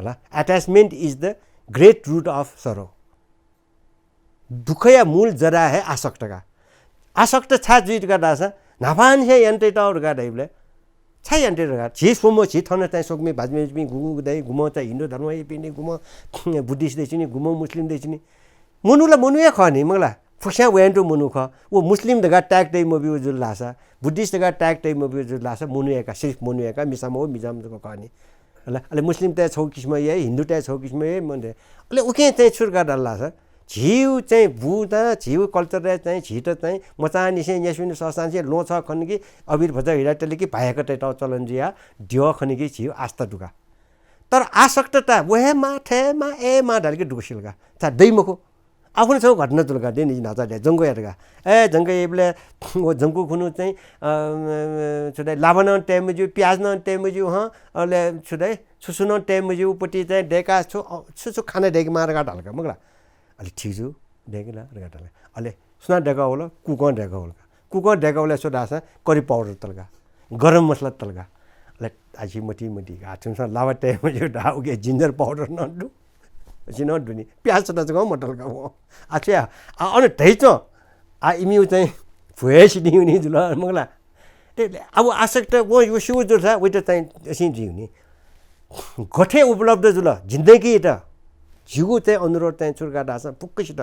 होला? Attachment is the great root of sorrow। दुःखया मूल जरा हे आसक्त का। आसक्त छाय् जुइ धकाः धाःसा, न्हापांनिसें यानातयातःगु धकाः धाइबलय् छाय् यानातयातःगु धकाः, झी स्वम्ह, झी थन चाहिँ स्वकुमि भाजु मय्‌जुपिं गुगु दइ, गुम्ह चाहिँ हिन्दू धर्म याइपिं दइ, गुम्ह Buddhist दइच्वनी, गुम्ह मुस्लिम दइच्वनी। मनू ला मनू हे खः नि, मखुला, फुक्कस्यां वयां तुं मनू खः। व मुस्लिम धकाः tag तइ मब्यूगु जुल धाःसा, Buddhist धकाः tag तइ मब्यूगु जुल धाःसा, मनू हे का, सिर्फ मनू हे का, मिसा मखु, मिजं जक खः नि। अले, अले मुस्लिमतय् छगू किसिमं याइ, हिन्दूतय् छगू किसिमं याइ, मनू। अले उकिं चाहिँ छु धकाः धाल धाःसा, झीगु चाहिँ बुँदा, झीगु culture-य् चाहिँ झीत चाहिँ मचांनिसें न्यासि वने सःसांनिसें ल्वहं छहः खन कि, अबिर भचा हिरा तले कि, भाय्‌याका तयेत चलन जुया, द्यः खन कि झीगु आस्था दु का। तर आसक्तता, व हे माः, थथे हे माः, अथे हे माः धाल कि दुःख सिल का। छाय् दइ मखु। आखुन्हु छगू घटना जुल का, देनि न्हाचा दे जंगु यात का। ए, जंगु याइबलय् व जंगु खुन्हु चाहिँ, अ, छु धाइ, लाभा नं तये मज्यू, प्याज नं तये मज्यू, हँ, अले छु धाइ, छु छु नं तये मज्यू, उपति चाहिँ दय्का छु, अ, छु छु खाना दय्केमाः धकाः धाल का, मखु ला। अले ठीक जू, दय्के ला धकाः धाल। अले सुनां दय्कः वल, कुकं दय्कः वल का। कुकं दय्कः वल छु धाःसा करी पाउडर तल का, गरम मसला तल का। अले आछि मति मति का, आ, छिमिसं लाभा तये मज्यू धाः, उके जिन्जर पाउडर नं दु। अझ नं दुनि, प्याज छता जक मदल का वं। आ, छु याये, आ, अन धइच्वं, आ, इमिगु चाहिँ भ्वय् सिधि वनी जुल, मखु ला। ते, अब आसक्त वं, व स्यू जुल सा, वइत चाहिँ असिं जुइ वनी। गथे उपलब्ध जुल, जिन्दगीत, जिगु चाहिँ अनुरोध चाहिँ छु का धाःसा, फुक्कसित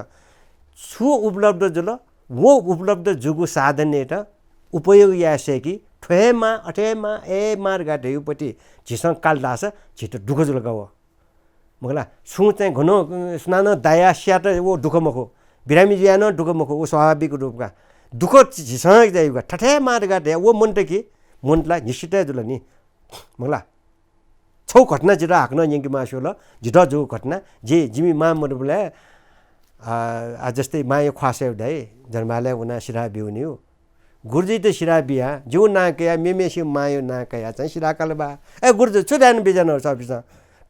छु उपलब्ध जुल, व उपलब्ध जूगु साधनयात उपयोग याये सय्‌कि, थ्व हे माः, अथे हे माः, ए माः धकाः धयागुपति झीसं काल धाःसा झीत दुःख जुल का व। मखु ला, सुं चाहिँ घन, अ, सुनानं दायाः स्यात व दुःख मखु, बिरामी जुयाः नं दुःख मखु, व स्वाभाविक रूप का। दुःख झीसं जाइगु का, थथे माः धकाः धया व मन्त कि, मन्त ला निश्चित हे जुल नि। मखु ला, छगू घटना जितः हाकनं न्यंके मास्ति वल, जितः जूगु घटना, जि, जिमि मां मदुबलय्, आ, आ, जस्तै मांया ख्वासय् धाइ, जनबहालय् वनाः सिराः ब्यू वनीगु। गुरुजुइत सिराः बियाः, जिगु नां कयाः, मेमेसिगु मांया नां कयाः चाहिँ सिराः काल बा। ए गुरुजु, छु धायेनं बिज्यानागु छपिसं?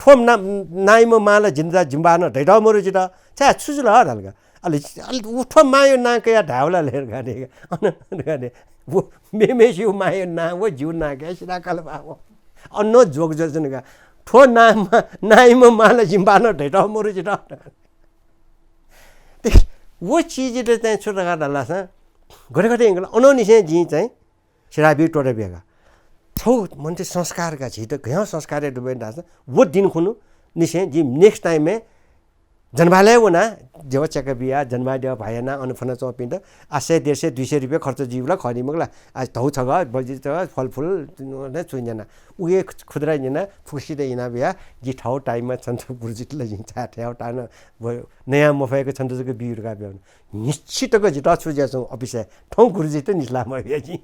थ्व ना-, नाइम्ह मां ला जिन्दा जिम्बानं धइथाः मरु जितः। छाय्, छु जुल धाल का। अले, अले उ थ्व मांया नां कयाः धायेवला ले धकाः धया। अन धकाः धया। व मेमेसिगु मांया नां व जिगु नां कयाः सिराः काल बा व। अन नं जोक जुयाच्वन का। थ्व नाइम्ह, नाइम्ह मां ला जिम्बानं धइथाः मरु जितः। व चिजयात चाहिँ छु धकाः धाःसा, गथे गथे यंकल, अनंनिसें जिं चाहिँ सिराः बी त्वःता बिया का। छगू मन्त संस्कार का, झीत गय् संस्कार दुबलय् धाःसा, व दिं खुन्हु निसें जिं next time-य् जनबहालय् वनाः देवा चय्‌का बियाः, जनबहालय् देवा भाय् यानाः अन फ्वनाच्वंपिन्त आ सय, डेढ सय, दुई सय रुपियाँ खर्च जुइबलय् खः नि मखु ला। आ धौ छगः, बजि छगः, फलफुल, नं छुं न्यानाः। उके खुद्रा न्यानाः फुक्कसित इनाबियाः, जि थःगु time-य् छन्त गुरुजुइत ला जिं छाय् थथे याःगु time-य् व नया मफय्‌क छन्त जक बी धकाः बिया। निश्चित तक जितः छु जुयाच्वंगु office-य् थौं गुरुजुइत निस्लाः मबिया जिं।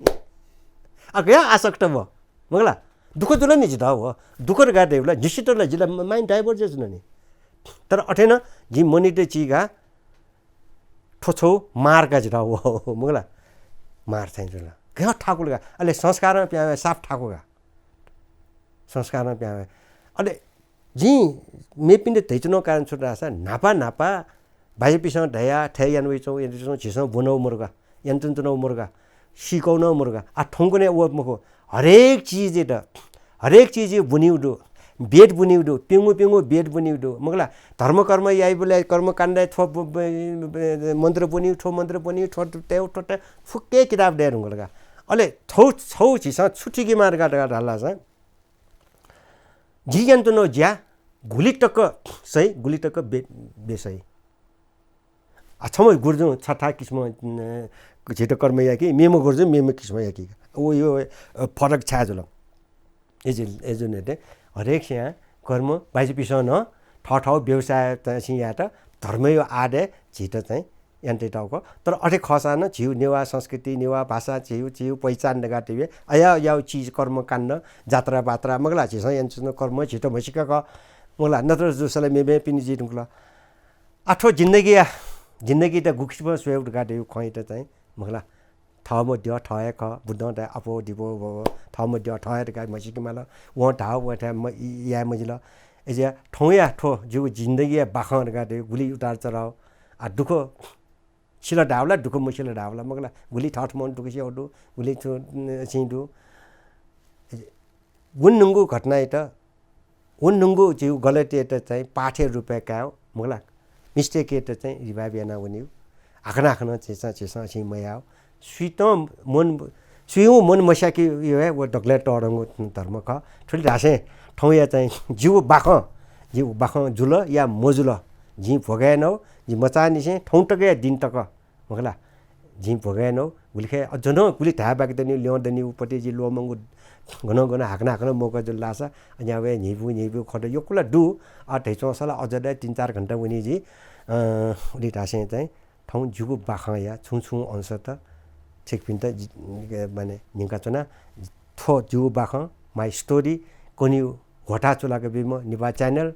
आ गय् आसक्त व। मखु ला, दुःख जुल नि जितः व। दुःख धकाः धाइबलय् निश्चित ला जितः mind divert जुयाच्वन नि। तर अथे नं जिं मनयात चीका, थ्व छगू मार का जितः व, मखु ला, मार चाहिँ जुल। गय् थाकु ला का, अले संस्कारं पिहां वये साप थाकु का। संस्कारं पिहां वये। अले जिं मेपिन्त धयाच्वनागु कारण छु धाःसा, न्हापा न्हापा बाज्यापिसं धयाः थथे याना वयाच्वंगु, याना वयाच्वंगु झीसं ब्वनागु मरु का, यानाच्वनागु मरु का, सीकागु नं मरु का। आ थौंकन्हय् व मखु, हरेक चिजयात, हरेक चिजय् ब्वनीगु दु, वेद ब्वनीगु दु, प्यंगू प्यंगू वेद ब्वनीगु दु, मखु ला। धर्म कर्म याइबलय् कर्मकाण्डय् थ्व ब-, ब-, ब-, मन्त्र ब्वनीगु, थ्व मन्त्र ब्वनीगु, थ्व तयेगु, थ्व तयेगु, फुक्क हे किताब दये धुंकल का। अले छगू, छगू झीसं छु थुइकेमाः धकाः धाःसा, जिं यानाच्वनागु ज्या गुलि तक सही, गुलि तक बे-, बेसही। आ, छम्ह गुरुजुं छथाय् किसिमं, अ, झीत कर्म याकी, मेम्ह गुरुजुं मेम्ह किसिमं याकी। व यो, अ, फरक छाय् जुल? अय्जु, अय्जु नयेत हरेकसियां कर्म बाज्यापिसं नं थःथःगु व्यवसाय तयासिं यायेत धर्मया आडय् झीत चाहिँ यानातयातःगु। तर अथे खःसां नं झीगु नेवाः संस्कृति, नेवाः भाषा, झीगु, झीगु पहिचान धकाः धाइबलय् अज्याःगु चिज, कर्मकाण्ड, जात्राबात्रा, मखु ला, झीसं यानाच्वनागु कर्म झीत म्हसीका खः, मखु ला, नत्र जूसा ला मेमेपिनि जुइ धुंकल। आ थ्व जिन्दगीया, जिन्दगीत गुकिसिमं स्वयेगु धकाः धाइगु खँयात चाहिँ, मखु ला, थःम्ह द्यः थः हे खः, बुद्धं धाइ अप्वः दिप्वः भव, थःम्ह द्यः थः हे धकाः म्हसीके माल। वं धाःगु व थें म-, याये मजिल। अय्जुयाः थौंया थ्व जिगु जिन्दगीया बाखं धकाः धाइगु गुलि उतार चढाव। आ दुःख सिल धाःबलय्, दुःख मसिल धाःबलय्, मखु ला, गुलि थःथम्हं दुःख स्यू दु, गुलि छु, अ, सिं दु। व न्हूगु घटनायात, व न्हूगु झीगु गलतीयात चाहिँ पाठया रूपय् कायेगु, मखु ला, mistake-यात चाहिँ revive याना वनीगु। हाकनं हाकनं झीसं, झीसं असिं मयायेगु। सुयातं मन, सुयागु मन मस्याकेगु हे व दकलय् तःधंगु धर्म खः। थुलि धासें थौंया चाहिँ जिगु बाखं, जिगु बाखं जुल या मजुल, जिं भ्वय् यानागु, जि मचांनिसें थौं तकया दिं तक, मखु ला, जिं भ्वय् यानागु, गुलिखय् अझ नं गुलि धाये बाकि दनि, ल्यं दनि, उपति जि ल्वःमंगु, गनं गनं हाकनं हाकनं मौका जुल धाःसा, अज्याःगु हे न्ह्यइपुगु, न्ह्यइपुगु खँ त यक्व ला दु, आ, धयाच्वंसा ला अझ ला तीन चार घण्टा वनी जि, अ, उलि धासें चाहिँ थौं जिगु बाखंया छुं छुं अंशत छिकपिन्त जि, माने, न्यंकाच्वना। थ्व जिगु बाखं, my story, कन्हय् ह्वःताः चूलाका बीम्ह निभाः channel,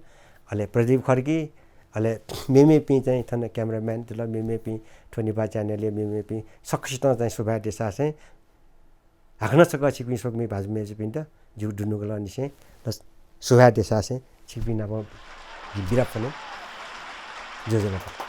अले प्रदीप खड्गी, अले मेमेपिं चाहिँ थन cameraman जुल, मेमेपिं थ्व नेपाः channel-या मेमेपिं सकसितं चाहिँ सुभाय् देछासें हाकनं छकः छिकपिं स्वकुमि भाजु मय्जुपिन्त जिगु दुनुगलंनिसें सुभाय् देछासें छिकपिं नाप बिदा फु। ज्वजलपा।